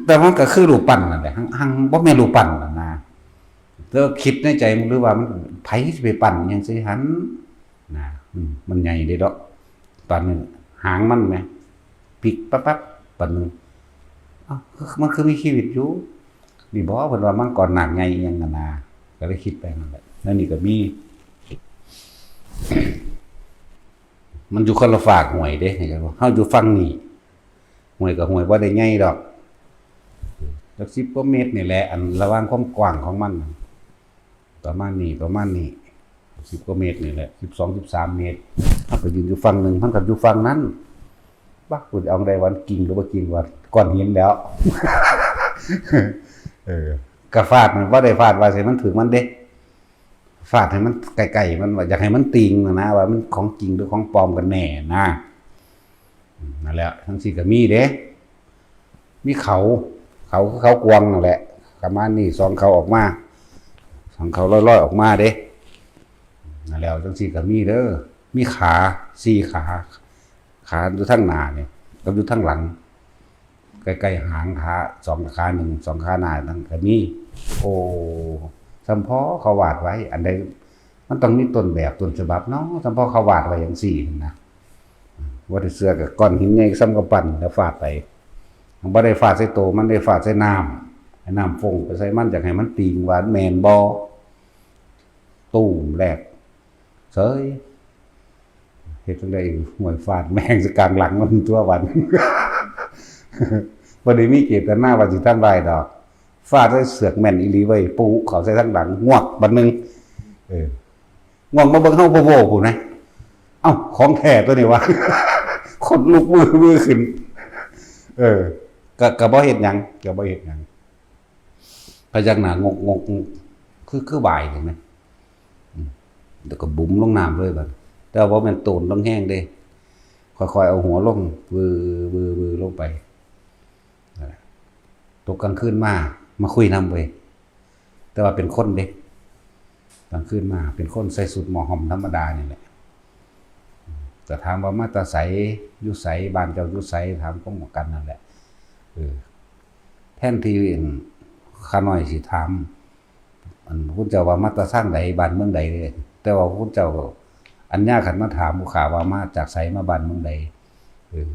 แต่มันก็คือรูปปั้นนั่นแหละ หั้งหั้งบ่แม่นรูปปั้นนั่นนะ แต่ว่าคิดในใจมันหรือว่ามัน ไผสิไปปั้นอิหยังใส่หั้นนะ อืม มันใหญ่เด้ดอก ปานนี้หางมันแหม พลิกปั๊บปั๊บ ปานนี้ เอ้า มันคือมีชีวิตอยู่ นี่บ่ เพิ่นว่ามังกรนาคใหญ่อิหยังนั่นนะ ก็เลยคิดไปนั่นแหละ แล้วนี่ก็มี มันอยู่คนละฟากห้วยเด้ เฮาอยู่ฝั่งนี้ ห้วยก็ห้วยบ่ได้ใหญ่ดอก จักสิบกว่าเมตรนี่แหละ อันระหว่างความกว้างของมัน ประมาณนี้ ประมาณนี้ สิบกว่าเมตรนี่แหละ สิบสอง สิบสามเมตร เฮาไปยืนอยู่ฝั่งหนึ่ง มันก็อยู่ฝั่งนั้น บัก กูจะเอาได้วันกิ่งหรือบ่กิ่งวะ ก้อนหินแล้ว เออ ก็ฟาดมัน บ่ได้ฟาดว่าใส่มันถืกมันเด้ ฟาดให้มันใกล้ๆมัน ว่าอยากให้มันติ่งนะ ว่ามันของจริงหรือของปลอมกันแน่นะ อืม นั่นแหละ จั่งซี้ก็มีเด้ มีเขา เขาคือเขากวางนั่นแหละ ประมาณนี้ สองเขาออกมา สองเขาลอยๆออกมาเด้ นั่นแหละ จั่งซี้ก็มีเด้อ มีขา สี่ขา ขาอยู่ทางหน้านี่ กับอยู่ทางหลัง ใกล้ๆหางขา สองขาหนึ่ง สองขาหน้านั่นก็มี โอ้ ส่ำพ้อเขาวาดไว้ อันใดมันต้องมีต้นแบบต้นฉบับเนาะ ส่ำพ้อเขาวาดไว้จั่งซี้นะ บ่ได้เชื่อก็ก้อนหินใหญ่ส่ำกำปั้นแล้วฟาดไป บ่ได้ฟาดใส่โตมัน ได้ฟาดใส่น้ำ ให้น้ำฟงไปใส่มัน อยากให้มันติ่งว่าแม่นบ่ ตูมแรก เสย เฮ็ดจั่งใด๋ ห้วย ฟาดแม่งใส่กลางหลังมันตั๊วบัด บ่ได้มีเจตนาว่าสิทำร้ายดอก ฟาดใส่เสือกแม่นอีหลีเว้ย ปุ๊เข้าใส่ทางหลัง งวกบัดหนึ่ง เออ งวกมาเบิ่งเฮาโพโพพู้นนะ เอ้า ของแท้ตัวนี้วะ ขนลุกวื้อๆขึ้น เออ ก็ ก็บ่เฮ็ดหยัง ก็บ่เฮ็ดหยัง พยักหน้างกๆๆ คือ คือไหว้เห็นไหม อืม แล้วก็บุ๋มลงน้ำเลยบัด แต่ว่าบ่แม่นโตนลงแฮงเด้ ค่อยๆเอาหัวลง วือ วือ วือลงไป นั่นแหละ ตกกลางคืนมา มาคุยนำเว้ย แต่ว่าเป็นคนเด้ กลางคืนมาเป็นคนใส่ชุดหมอห้อมธรรมดานี่แหละ ก็ถามว่ามาแต่ไส อยู่ไส บ้านเจ้าอยู่ไส ถามความหมู่กันนั่นแหละ เออ แทนที่ อั่น ข้าน้อยสิถาม อัน คุณเจ้าว่ามาแต่ทางใด บ้านเมืองใด แต่ว่าคุณเจ้า อันย่าคันมาถามผู้ข้าว่ามาจากไส มาบ้านเมืองใด เออ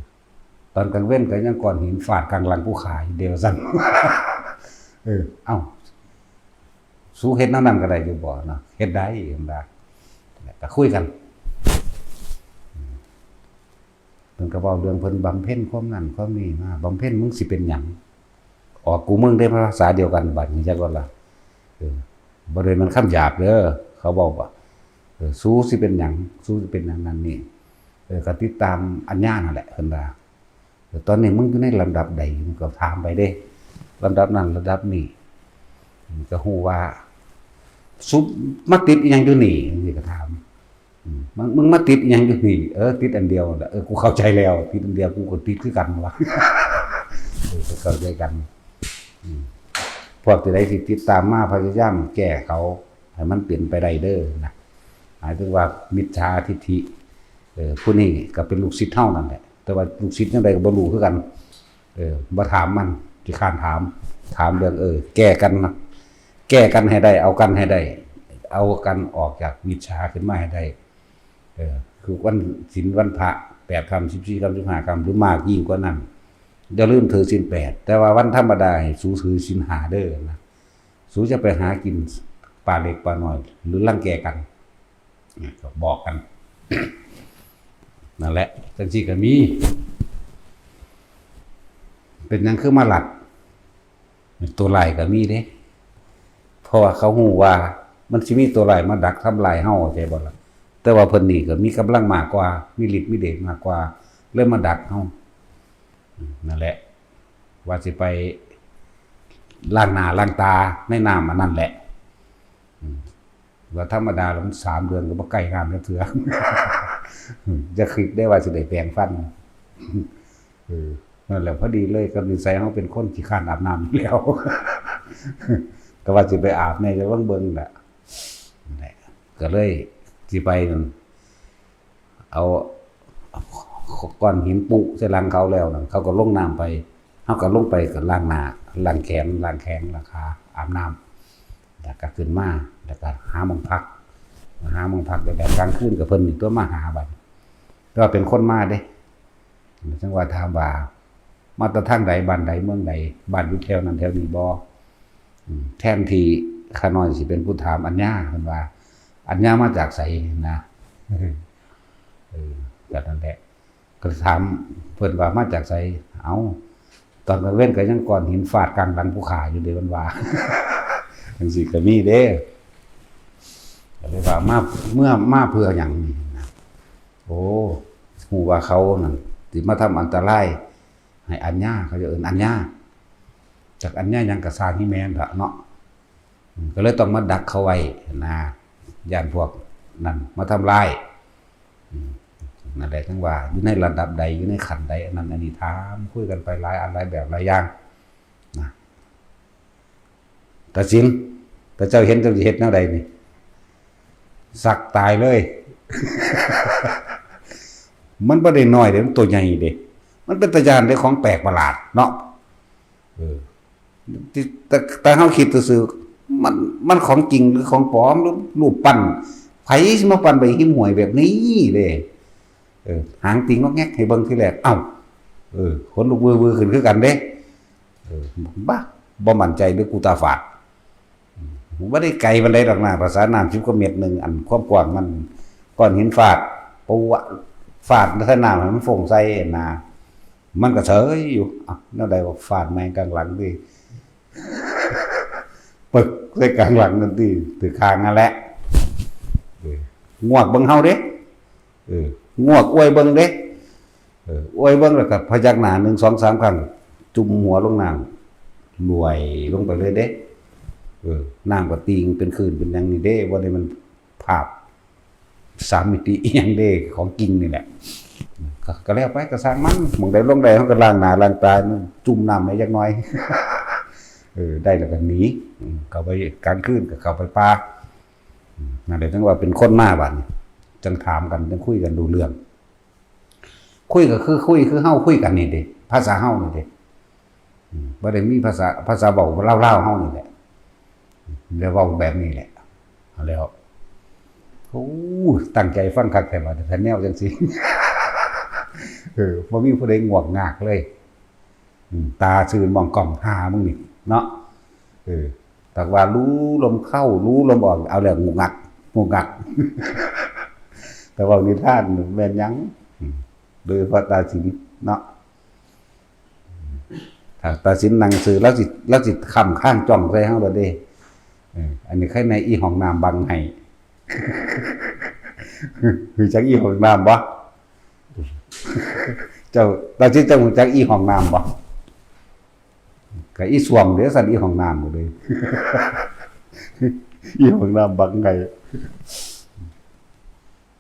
ตอนกลางเว็นก็ยังก้อนหินฟาดกลางหลังผู้ข้าอยู่เดียวซั่น เออ เอ้า สูเฮ็ดแนวนั้นก็ได้อยู่บ่เนาะ เฮ็ดได้ เพิ่นว่า ก็คุยกัน เพิ่นก็เว้าเรื่องเพิ่นบำเพ็ญความนั้นความนี้มา บำเพ็ญมึงสิเป็นหยัง ออกกูมึงได้ภาษาเดียวกัน บัดนี้จักว่าล่ะ เออ บ่ได้มันคำหยาบเด้อ เขาเว้าว่า เออ สูสิเป็นหยัง สูสิเป็นหยังนั่นนี่ เออ ก็ติดตามอัญญานั่นแหละ เพิ่นว่า เออ ตอนนี้มึงอยู่ในลำดับใด มึงก็ถามไปเด้ ลำดับนั้นลำดับนี้ มึงก็ฮู้ว่า สูมาติดอิหยังอยู่นี่ มึงก็ถาม อืม มึง มึงมาติดอิหยังอยู่นี่ เออ ติดอันเดียวนั่นแหละ เออ กูเข้าใจแล้ว ติดอันเดียว กูก็ติดคือกันวะ เออ ก็เข้าใจกัน อืม พวกที่ใดที่ติดตามมา พยายามแก้เขา ให้มันเปลี่ยนไปได้เด้อนะ หมายถึงว่ามิจฉาทิฏฐิ เออ ผู้นี้ก็เป็นลูกศิษย์เฮานั่นแหละ แต่ว่าลูกศิษย์จั่งใดก็บ่รู้คือกัน เออ บ่ถามมัน ขี้คร้านถาม ถามเรื่อง เออ แก้กันนะ แก้กันให้ได้ เอากันให้ได้ เอากันออกจากมิจฉาขึ้นมาให้ได้ เออ คือวันศีลวันพระ แปดค่ำ สิบสี่ค่ำ สิบห้าค่ำ หรือมากยิ่งกว่านั้น อย่าลืมถือศีลแปด แต่ว่าวันธรรมดาให้สูถือศีลห้าเด้อนะ สูจะไปหากินปลาเล็กปลาน้อย หรือรังแกกัน เนี่ย ก็บอกกัน นั่นแหละ จั่งซี้ก็มี เป็นหยังคือมาลัด ตัวร้ายก็มีเด้ เพราะว่าเขาฮู้ว่ามันสิมีตัวร้ายมาดักทำลายเฮา เข้าใจบ่ล่ะ แต่ว่าเพิ่นนี่ก็มีกำลังมากกว่า มีฤทธิ์มีเดชมากกว่า เลยมาดักเฮา นั่นแหละ ว่าสิไปล้างหน้าล้างตาในน้ำอันนั้นแหละ อืม ว่าธรรมดาแล้วมันสามเดือนก็บ่ใกล้น้ำจักเทื่อ อย่าคิดได้ว่าสิได้แปรงฟัน เออ นั่นแหละ พอดีเลยกับนิสัยเฮาเป็นคนขี้คร้านอาบน้ำอยู่แล้ว ก็ว่าสิไปอาบแหน่ จะลองเบิ่งแหละ นั่นแหละ ก็เลยสิไปนั่น เอาก้อนหินปุ๊ใส่หลังเขาแล้วนั่น เขาก็ลงน้ำไป เฮาก็ลงไปก็ล้างหน้า ล้างแขน ล้างแข้ง ล้างขา อาบน้ำ แล้วก็ขึ้นมา แล้วก็หาหม่องพัก หาหม่องพัก แล้วก็กลางคืนก็เพิ่นนี่ตั๊วมาหาบัด แต่ว่าเป็นคนมาเด้ จั่งว่าถามว่า มาแต่ทางใด บ้านใด เมืองใด บ้านอยู่แถวนั้นแถวนี้บ่ อืม แทนที่ข้าน้อยสิเป็นผู้ถามอัญญา เพิ่นว่า อัญญามาจากไสนะ เออ ก็นั่นแหละ ก็ถามเพิ่นว่ามาจากไส เอ้า ตอนกลางเว็นก็ยังก้อนหินฟาดกลางหลังผู้ข้าอยู่เด้ เพิ่นว่า จั่งซี้ก็มีเด้ ก็เลยว่ามา เมือ มาเพื่อหยังนี่นะ โอ้ ฮู้ว่าเขานั่นสิมาทำอันตรายให้อัญญา เขาจะเอิ้นอัญญา จักอัญญาหยังก็ซ่าง อีแม่นล่ะเนาะ อืม ก็เลยต้องมาดักเขาไว้นะ ย้านพวกนั้นมาทำลาย อืม นั่นแหละ จั่งว่าอยู่ในระดับใด อยู่ในขั้นใด อันนั้นอันนี้ ถามคุยกันไปหลายอันหลายแบบหลายอย่างนะ ตาสิน ตาเจ้าเห็นเจ้าสิเฮ็ดแนวใดนี่ สักตายเลย มันบ่ได้น้อยเด้ มันตัวใหญ่เด้ มันเป็นตาย้านเด้ ของแปลกประหลาดเนาะ เออ ที่ แต่ แต่เฮาคิดซื่อๆ มัน มันของจริงหรือของปลอม หรือรูปปั้น ไผสิมาปั้นไว้หิมห้วยแบบนี้เด้ เออ หางติ่งงอกแงกให้เบิ่งทีแรก เอ้า เออ ขนลุกวือๆ ขึ้นคือกันเด้ เออ บ้า บ่มั่นใจเด้อ กูตาฝาด บ่ได้ไกลปานใดดอกนะ ภาษาน้ำสิบกว่าเมตรหนึ่ง อันความกว้างมัน ก้อนหินฟาด ปูวะ ฟาดใส่น้ำให้มันฟงใส่นะ มันก็เฉยอยู่ อ่ะ แนวใดว่าฟาดแม่งกลางหลังติ ปึกใส่กลางหลังนั่นติ ถือคางนั่นแหละ เออ งวกเบิ่งเฮาเด้ เออ งวกอวยเบิ่งเด้ เออ อวยเบิ่งแล้วก็พยักหน้าหนึ่ง สอง สามครั้ง จุ่มหัวลงน้ำ ลวยลงไปเลยเด้ เออ น้ำก็ติ่งเป็นคลื่นเป็นหยังนี่เด้ บ่ได้มันภาพสามมิติอีหยังเด้ ของจริงนี่แหละ ก็ ก็แล้วไป ก็ซ่างมัน หม่องใดลงได้ เฮาก็ล้างหน้าล้างตา จุ่มน้ำไว้จักหน่อย เออ ได้แล้วก็หนี อืม เข้าไปกลางคืนก็เข้าไปป่า อืม นั่นแหละ จั่งว่าเป็นคนมาบัดนี้ จั่งถามกัน จั่งคุยกันรู้เรื่อง คุยก็คือคุย คือเฮาคุยกันนี่เด้ ภาษาเฮานี่เด้ อืม บ่ได้มีภาษา ภาษาเว้าลาวๆ เฮานี่แหละ แล้วเว้าแบบนี้แหละ เอาแล้ว โอ้ ตั้งใจฟังคักแท้ว่า แต่แนวจั่งซี้ เออ บ่มีผู้ใดงวกงากเลย อืม ตาซื่นมองกล้อง หามึงนี่เนาะ เออ แต่ว่ารู้ลมเข้า รู้ลมออก เอาแล้วงุกงัก งุกงัก แต่ว่านิทานแม่นหยัง อืม โดยเฉพาะตาสินเนาะ ถ้าตาสินนั่งซื่อ ลาวสิ ลาวสิค้ำคางจ้องใส่เฮาโลดเด้ เออ อันนี้ใครแน่ อีห้องน้ำบังให้ รู้จักอีห้องน้ำบ่ เจ้า ตาสิน เจ้ารู้จักอีห้องน้ำบ่ ก็อีส้วมเด้อ ซั่น อีห้องน้ำหมดเลย อีห้องน้ำบังให้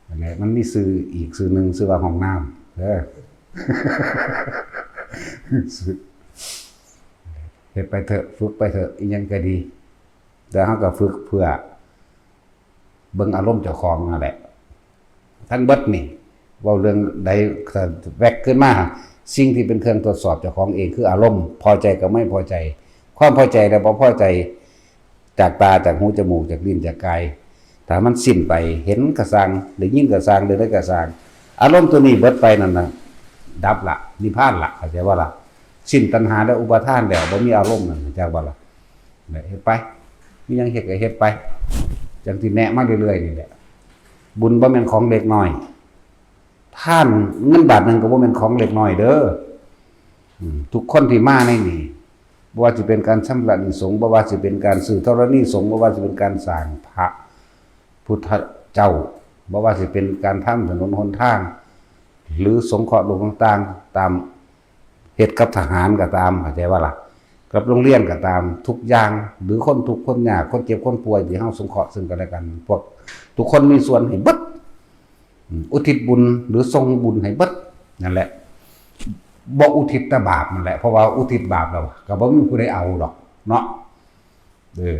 นั่นแหละ มันมีชื่ออีกชื่อหนึ่ง ชื่อว่าห้องน้ำ เออ เฮ็ดไปเถอะ ฝึกไปเถอะ อีหยังก็ดี แต่เฮาก็ฝึกเพื่อเบิ่งอารมณ์เจ้าของนั่นแหละ ทั้งเบิดนี่ เว้าเรื่องใด แว็กขึ้นมา สิ่งที่เป็นเครื่องตรวจสอบเจ้าของเองคืออารมณ์ พอใจกับไม่พอใจ ความพอใจและบ่พอใจ จากตา จากหู จมูก จากลิ้น จากกาย ถ้ามันสิ้นไป เห็นก็ซ่าง ได้ยินก็ซ่าง เรื่องใดก็ซ่าง อารมณ์ตัวนี้เบิดไปนั่นน่ะ ดับละ นิพพานละ เข้าใจบ่ล่ะ สิ้นตัณหาและอุปาทานแล้ว บ่มีอารมณ์นั่น เข้าใจบ่ล่ะ เนี่ย เฮ็ดไป มีหยังเฮ็ดก็เฮ็ดไป จั่งที่แนะมาเรื่อยๆ นี่แหละ บุญบ่แม่นของเล็กน้อย ทานเงินบาทหนึ่งก็บ่แม่นของเล็กน้อยเด้อ อืม ทุกคนที่มาในนี่ บ่ว่าสิเป็นการชำระหนี้สงฆ์ บ่ว่าสิเป็นการซื้อธรณีสงฆ์ บ่ว่าสิเป็นการสร้างพระพุทธเจ้า บ่ว่าสิเป็นการทำถนนหนทาง หรือสงเคราะห์โลกต่างๆ ตาม เฮ็ดกับทหารก็ตาม เข้าใจบ่ล่ะ กับโรงเรียนก็ตาม ทุกอย่าง หรือคนทุกข์คนยาก คนเจ็บคนป่วย ที่เฮาสงเคราะห์ซึ่งกันและกัน พวกทุกคนมีส่วนให้เบิด อืม อุทิศบุญหรือส่งบุญให้เบิด นั่นแหละ บ่อุทิศแต่บาปนั่นแหละ เพราะว่าอุทิศบาปแล้ว ก็บ่มีผู้ใดเอาดอกเนาะ เออ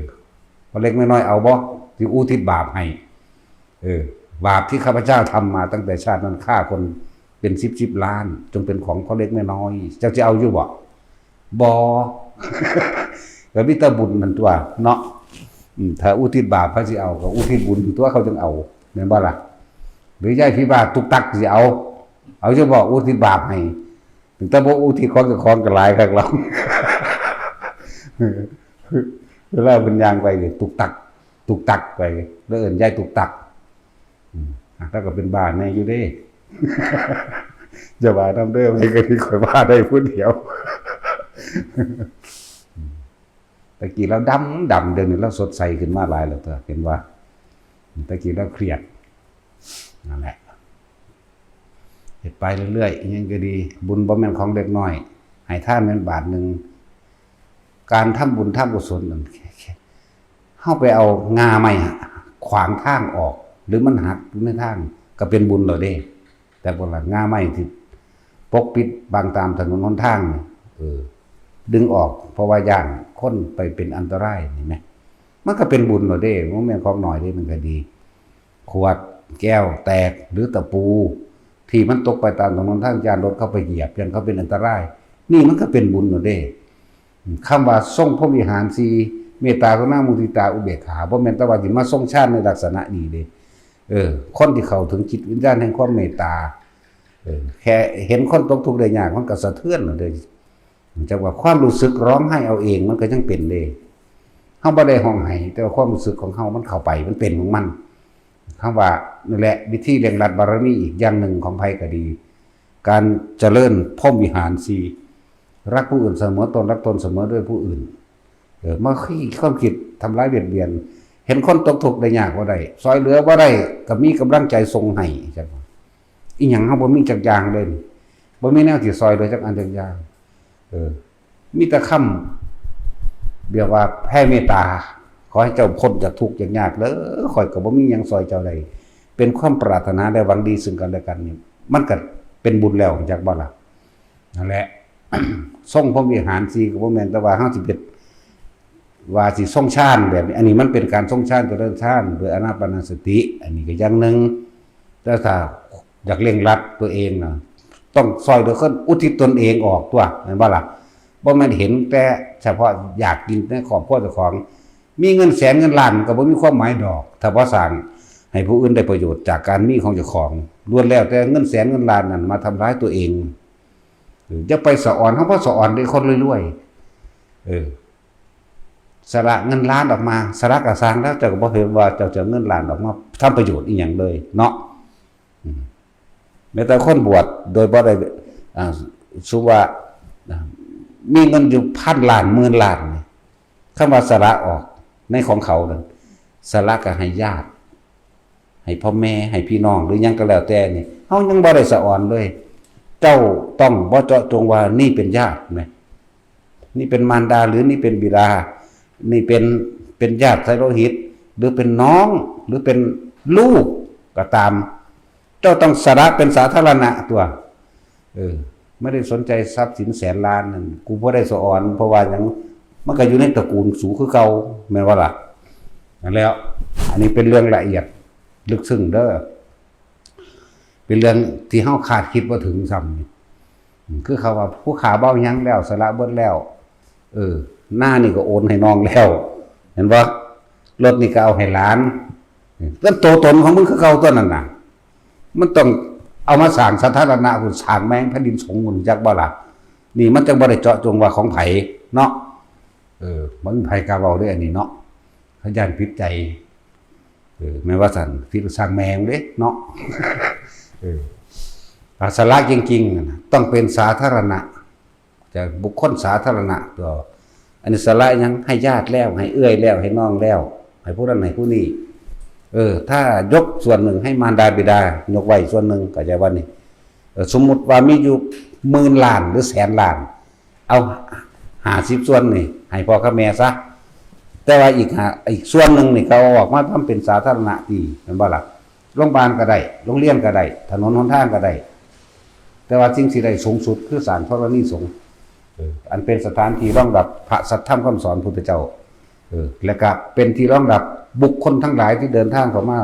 พอเล็กน้อยเอาบ่ ที่อุทิศบาปให้ เออ บาปที่ข้าพเจ้าทำมาตั้งแต่ชาตินั้น ฆ่าคนเป็นสิบสิบล้าน จงเป็นของพ่อเล็กแม่น้อย เจ้าจะเอาอยู่บ่ บ่ ก็มีแต่บุญนั่นตัวเนาะ อืม ถ้าอุทิศบาปเขาสิเอา ก็อุทิศบุญตัวเขาจึงเอา แม่นบ่ล่ะ หรือยายผีบ้าตุกตักสิเอา เอาจั่งบ่อุทิศบาปให้ แต่บ่อุทิศของเจ้าของก็หลายคักแล้ว เวลาเพิ่นย่างไปนี่ตุกตัก ตุกตักไป แล้วเอิ้นยายตุกตัก อืม อ่ะ แล้วก็เป็นบ้าแน่อยู่เด้ อย่าว่านำเด้อ ไผก็สิค่อยว่าได้ผู้เดียว ตะกี้ลาวดำดำ เดี๋ยวนี้ลาวสดใสขึ้นมาหลายแล้วตัว เห็นบ่ ตะกี้ลาวเครียด นั่นแหละ เฮ็ดไปเรื่อยๆ อิหยังก็ดี บุญบ่แม่นของเล็กน้อย ให้ทานแม่นบาทหนึ่ง การทำบุญทำกุศลนั่น เฮาไปเอาง่าไม้ขวางทางออก หรือมันหักอยู่ในทาง ก็เป็นบุญแล้วเด้ แต่พวกละง่าไม้ที่ปกปิดบังตามถนนหนทางนี่ เออ ดึงออก เพราะว่าย้านคนไปเป็นอันตราย เห็นไหม มันก็เป็นบุญแล้วเด้ บ่แม่นของน้อยเด้ มันก็ดี ขวดแก้วแตก หรือตะปู ที่มันตกไปตามถนนทาง ย้านรถเขาไปเหยียบ ย้านเขาเป็นอันตราย นี่มันก็เป็นบุญแล้วเด้ คำว่าทรงพรหมวิหารสี่ เมตตา กรุณา มุทิตา อุเบกขา บ่แม่นแต่ว่าสิมาทรงฌานในลักษณะนี้เด้ เออ คนที่เข้าถึงจิตวิญญาณแห่งความเมตตา เออ แค่เห็นคนตกทุกข์ได้ยาก มันก็สะเทือนแล้วเด้ จั่งว่าความรู้สึกร้องไห้เอาเอง มันก็ยังเป็นเด้ เฮาบ่ได้ฮ้องไห้ แต่ว่าความรู้สึกของเฮามันเข้าไป มันเป็นของมัน คำว่า นั่นแหละ วิธีเร่งรัดบารมีอีกอย่างหนึ่งของไผก็ดี การเจริญพรหมวิหารสี่ รักผู้อื่นเสมอตน รักตนเสมอด้วยผู้อื่น เออ มาคิดความคิดทำร้ายเบียดเบียน เห็นคนตกทุกข์ได้ยากบ่ได้ ซอยเหลือบ่ได้ ก็มีกำลังใจส่งให้ จั่งว่า อีหยังเฮาบ่มีจักอย่างเลย บ่มีแนวสิซอยเหลือจักอันจักอย่าง เออ มีแต่คำแบบว่าแผ่เมตตา ขอให้เจ้าพ้นจากทุกข์จากยากเด้อ ข้อยก็บ่มีหยังซอยเจ้าได้ เป็นความปรารถนาและหวังดีซึ่งกันและกันนี่ มันก็เป็นบุญแล้ว จักบ่ล่ะ นั่นแหละ ทรงพรหมวิหารสี่ก็บ่แม่นแต่ว่าเฮาสิไปว่าสิทรงฌานแบบนี้ อันนี้มันเป็นการทรงฌาน เจริญฌานโดยอานาปานสติ อันนี้ก็อย่างหนึ่ง แต่ถ้าอยากเร่งรัดตัวเองนะ ต้องซอยเหลือคน อุทิศตนเองออกตัว แม่นบ่ล่ะ บ่แม่นเห็นแต่เฉพาะอยากกินในครอบครัวเจ้าของ มีเงินแสนเงินล้านก็บ่มีความหมายดอก ถ้าบ่สร้างให้ผู้อื่นได้ประโยชน์จากการมีของเจ้าของ ล้วนแล้วแต่เงินแสนเงินล้านนั่นมาทำร้ายตัวเอง เออ อย่าไปสะออน เฮาบ่สะออนเด้คนรวยๆ เออ สละเงินล้านออกมา สละก็ซ่างแล้ว เจ้าก็บ่เห็นว่าเจ้าจะเอาเงินล้านออกมาทำประโยชน์อีหยังเลยเนาะ อืม แม้แต่คนบวชโดยบ่ได้ อ่า สมมุติว่า อ่า มีเงินอยู่พันล้าน หมื่นล้านนี่ คำว่าสละออกในของเขานั่น สละก็ให้ญาติ ให้พ่อแม่ ให้พี่น้อง หรือหยังก็แล้วแต่นี่ เฮายังบ่ได้สะออนเลย เจ้าต้องบ่เจาะจงว่านี่เป็นญาติแหม นี่เป็นมารดา หรือนี่เป็นบิดา นี่เป็น เป็นญาติสายโลหิต หรือเป็นน้อง หรือเป็นลูกก็ตาม เจ้าต้องสละเป็นสาธารณะตัว เออ ไม่ได้สนใจทรัพย์สินแสนล้านนั่น กูบ่ได้สะออน เพราะว่าหยัง มันก็อยู่ในตระกูลสูคือเก่า แม่นบ่ล่ะ นั่นแล้ว อันนี้เป็นเรื่องละเอียดลึกซึ้งเด้อ เป็นเรื่องที่เฮาคาดคิดบ่ถึงซ้ำนี่ อืม คือเขาว่าผู้ข้าบ่เอาหยังแล้ว สละเบิดแล้ว เออ นานี่ก็โอนให้น้องแล้ว เห็นบ่ รถนี่ก็เอาให้หลาน เป็นตัวตนของมึงคือเก่าตัวนั้นน่ะ มันต้องเอามาสร้างสาธารณะพุ้น สร้างแม่งแผ่นดินสงฆ์พุ้น จักบ่ล่ะ นี่มันจังบ่ได้เจาะจงว่าของไผเนาะ เออ บ่มีไผกล้าเว้าเด้อันนี้เนาะ เขาย้านผิดใจ เออ แม่นว่าซั่น ผิดก็ซ่างแม่งเด้เนาะ เออ ถ้าสละจริงๆ น่ะ ต้องเป็นสาธารณะ จะบุคคลสาธารณะตัว อันนี้สละหยัง ให้ญาติแล้ว ให้เอื้อยแล้ว ให้น้องแล้ว ให้ผู้นั้น ให้ผู้นี้ เออ ถ้ายกส่วนหนึ่งให้มารดาบิดา ยกไว้ส่วนหนึ่ง เข้าใจบ่นี่ เออ สมมุติว่ามีอยู่หมื่นล้านหรือแสนล้าน เอาห้าสิบส่วนนี่ให้พ่อกับแม่ซะ แต่ว่าอีกห้า อีกส่วนหนึ่งนี่ก็เอาออกมาทำเป็นสาธารณะดี แม่นบ่ล่ะ โรงบาลก็ได้ โรงเรียนก็ได้ ถนนหนทางก็ได้ แต่ว่าสิ่งที่ได้สูงสุดคือสร้างธรณีสงฆ์ เออ อันเป็นสถานที่รองรับพระสัทธรรมคำสอนพุทธเจ้า เออ และก็เป็นที่รองรับบุคคลทั้งหลายที่เดินทางเข้ามา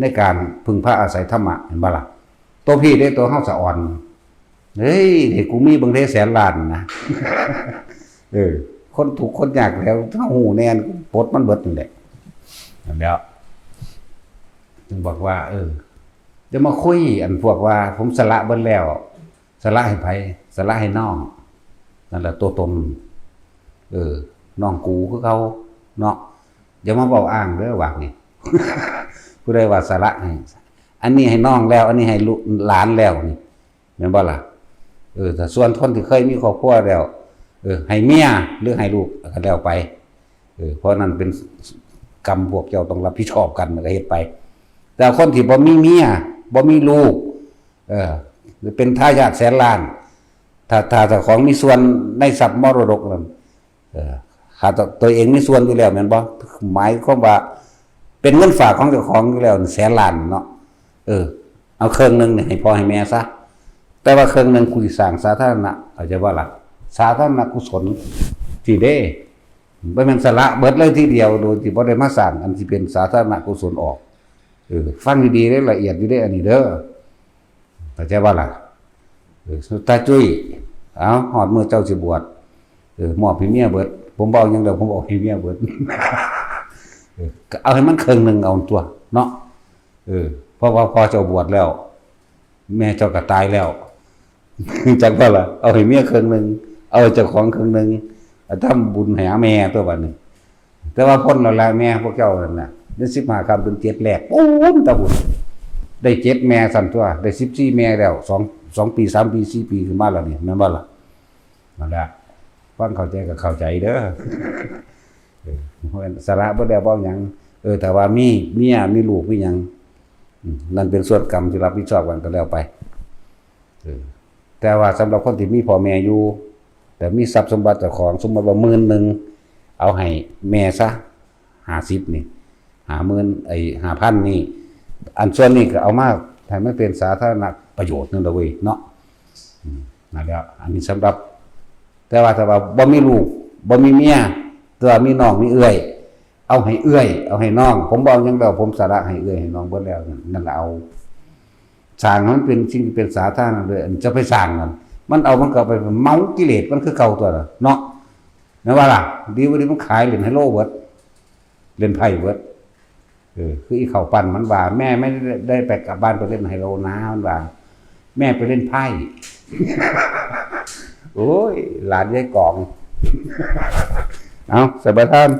ในการพึ่งพาอาศัยธรรมะ เห็นบ่ล่ะ ตัวพี้เด้ ตัวเฮาสะออน เฮ้ย ให้กูมีเบิ่งเด้แสนล้านนะ เออ คนทุกข์คนยากแล้ว ถ้าฮู้แน่ ปลดมันเบิดนั่นแหละ นั่นแหล้ว จึงบอกว่า เออ จะมาคุย อันพวกว่า ผมสละเบิดแล้ว สละให้ไผ สละให้น้อง นั่นแหละตัวตน เออ น้องกูคือเขา เนาะ อย่ามาเว้าอ้างเด้อ ว่านี่ ผู้ใดว่าสละให้ อันนี้ให้น้องแล้ว อันนี้ให้ลูกหลานแล้วนี่ แม่นบ่ล่ะ เออ แต่ส่วนคนที่เคยมีครอบครัวแล้ว เออ ให้เมียหรือให้ลูกก็แล้วไป เออ เพราะนั่นเป็นกรรมพวกเจ้าต้องรับผิดชอบกัน ก็เฮ็ดไป แต่คนที่บ่มีเมีย บ่มีลูก เออ เป็นทายาทแสนล้าน ถ้า ถ้าเจ้าของมีส่วนในทรัพย์มรดกนั่น เออ ถ้าตัว ตัวเองมีส่วนอยู่แล้วแม่นบ่ หมายความว่า เป็นเงินฝากของเจ้าของอยู่แล้วแสนล้านเนาะ เออ เอาครึ่งหนึ่งนี่ให้พ่อให้แม่ซะ แต่ว่าครึ่งหนึ่งกูสิสร้างสาธารณะ เข้าใจบ่ล่ะ สาธารณกุศล ที่เด้ บ่แม่นสละเบิดเลยทีเดียว โดยที่บ่ได้มาสร้างอันที่เป็นสาธารณกุศลออก เออ ฟังดีๆเด้ ละเอียดอยู่เด้ อันนี้เด้อ เข้าใจบ่ล่ะ เออ สุดท้ายจุ้ย เอา ฮอดมื้อเจ้าสิบวช เออ มอบให้เมียเบิด ผมบ่เอาหยังดอก ผมเอาให้เมียเบิด เออ ก็เอาให้มันครึ่งหนึ่งเอาตัว เนาะ เออ เพราะว่าพ่อเจ้าบวชแล้ว แม่เจ้าก็ตายแล้ว จักบ่ล่ะ เอาให้เมียครึ่งหนึ่ง เอาให้เจ้าของครึ่งหนึ่ง เอาทำบุญให้แม่ตัวบัดนี้ แต่ว่าพ้นแล้วล่ะแม่พวกเจ้านั่นน่ะ เดือนสิบห้าค่ำเดือนเจ็ดแรก ปู๊นตะบุญ ได้เจ็ดแม่สั่นตัว ได้สิบสี่แม่แล้ว สอง สองปี สามปี สี่ปีขึ้นมาแล้วนี่ แม่นบ่ล่ะ นั่นแหละ ฟังเข้าใจก็เข้าใจเด้อ เออ เพราะฉะนั้นสละบ่ได้บ่หยัง เออ แต่ว่ามีเมีย มีลูก มีหยัง อืม นั่นเป็นส่วนกรรมที่รับผิดชอบกันก็แล้วไป เออ แต่ว่าสำหรับคนที่มีพ่อแม่อยู่ แต่มีทรัพย์สมบัติเจ้าของ สมมติว่าหมื่นหนึ่ง เอาให้แม่ซะ ห้าสิบนี่ ห้าหมื่น ไอ้ ห้าพันนี่ อันส่วนนี้ก็เอามาให้มันเป็นสาธารณประโยชน์นั่นละเว้ยเนาะ อืม นั่นแหละ อันนี้สำหรับ แต่ว่าถ้าว่าบ่มีลูก บ่มีเมีย แต่ว่ามีน้องมีเอื้อย เอาให้เอื้อย เอาให้น้อง ผมบ่เอาหยังแล้ว ผมสละให้เอื้อยให้น้องเบิดแล้ว นั่นล่ะเอา สร้างให้มันเป็นสิ่งที่เป็นสาธารณะเลย อันจะไปสร้างนั่น มันเอามันก็ไปเมากิเลสมันคือเก่าตัวละเนาะ แม่นว่าล่ะ ดีบ่ดีมันขายเล่นไฮโลเบิด เล่นไพ่เบิด เออ คืออีเข้าปั้นมันว่า แม่ไม่ได้ไปกลับบ้านไปเล่นไฮโลนะ มันว่า แม่ไปเล่นไพ่ โอ้ย หลานยายกอง เอา สบายท่าน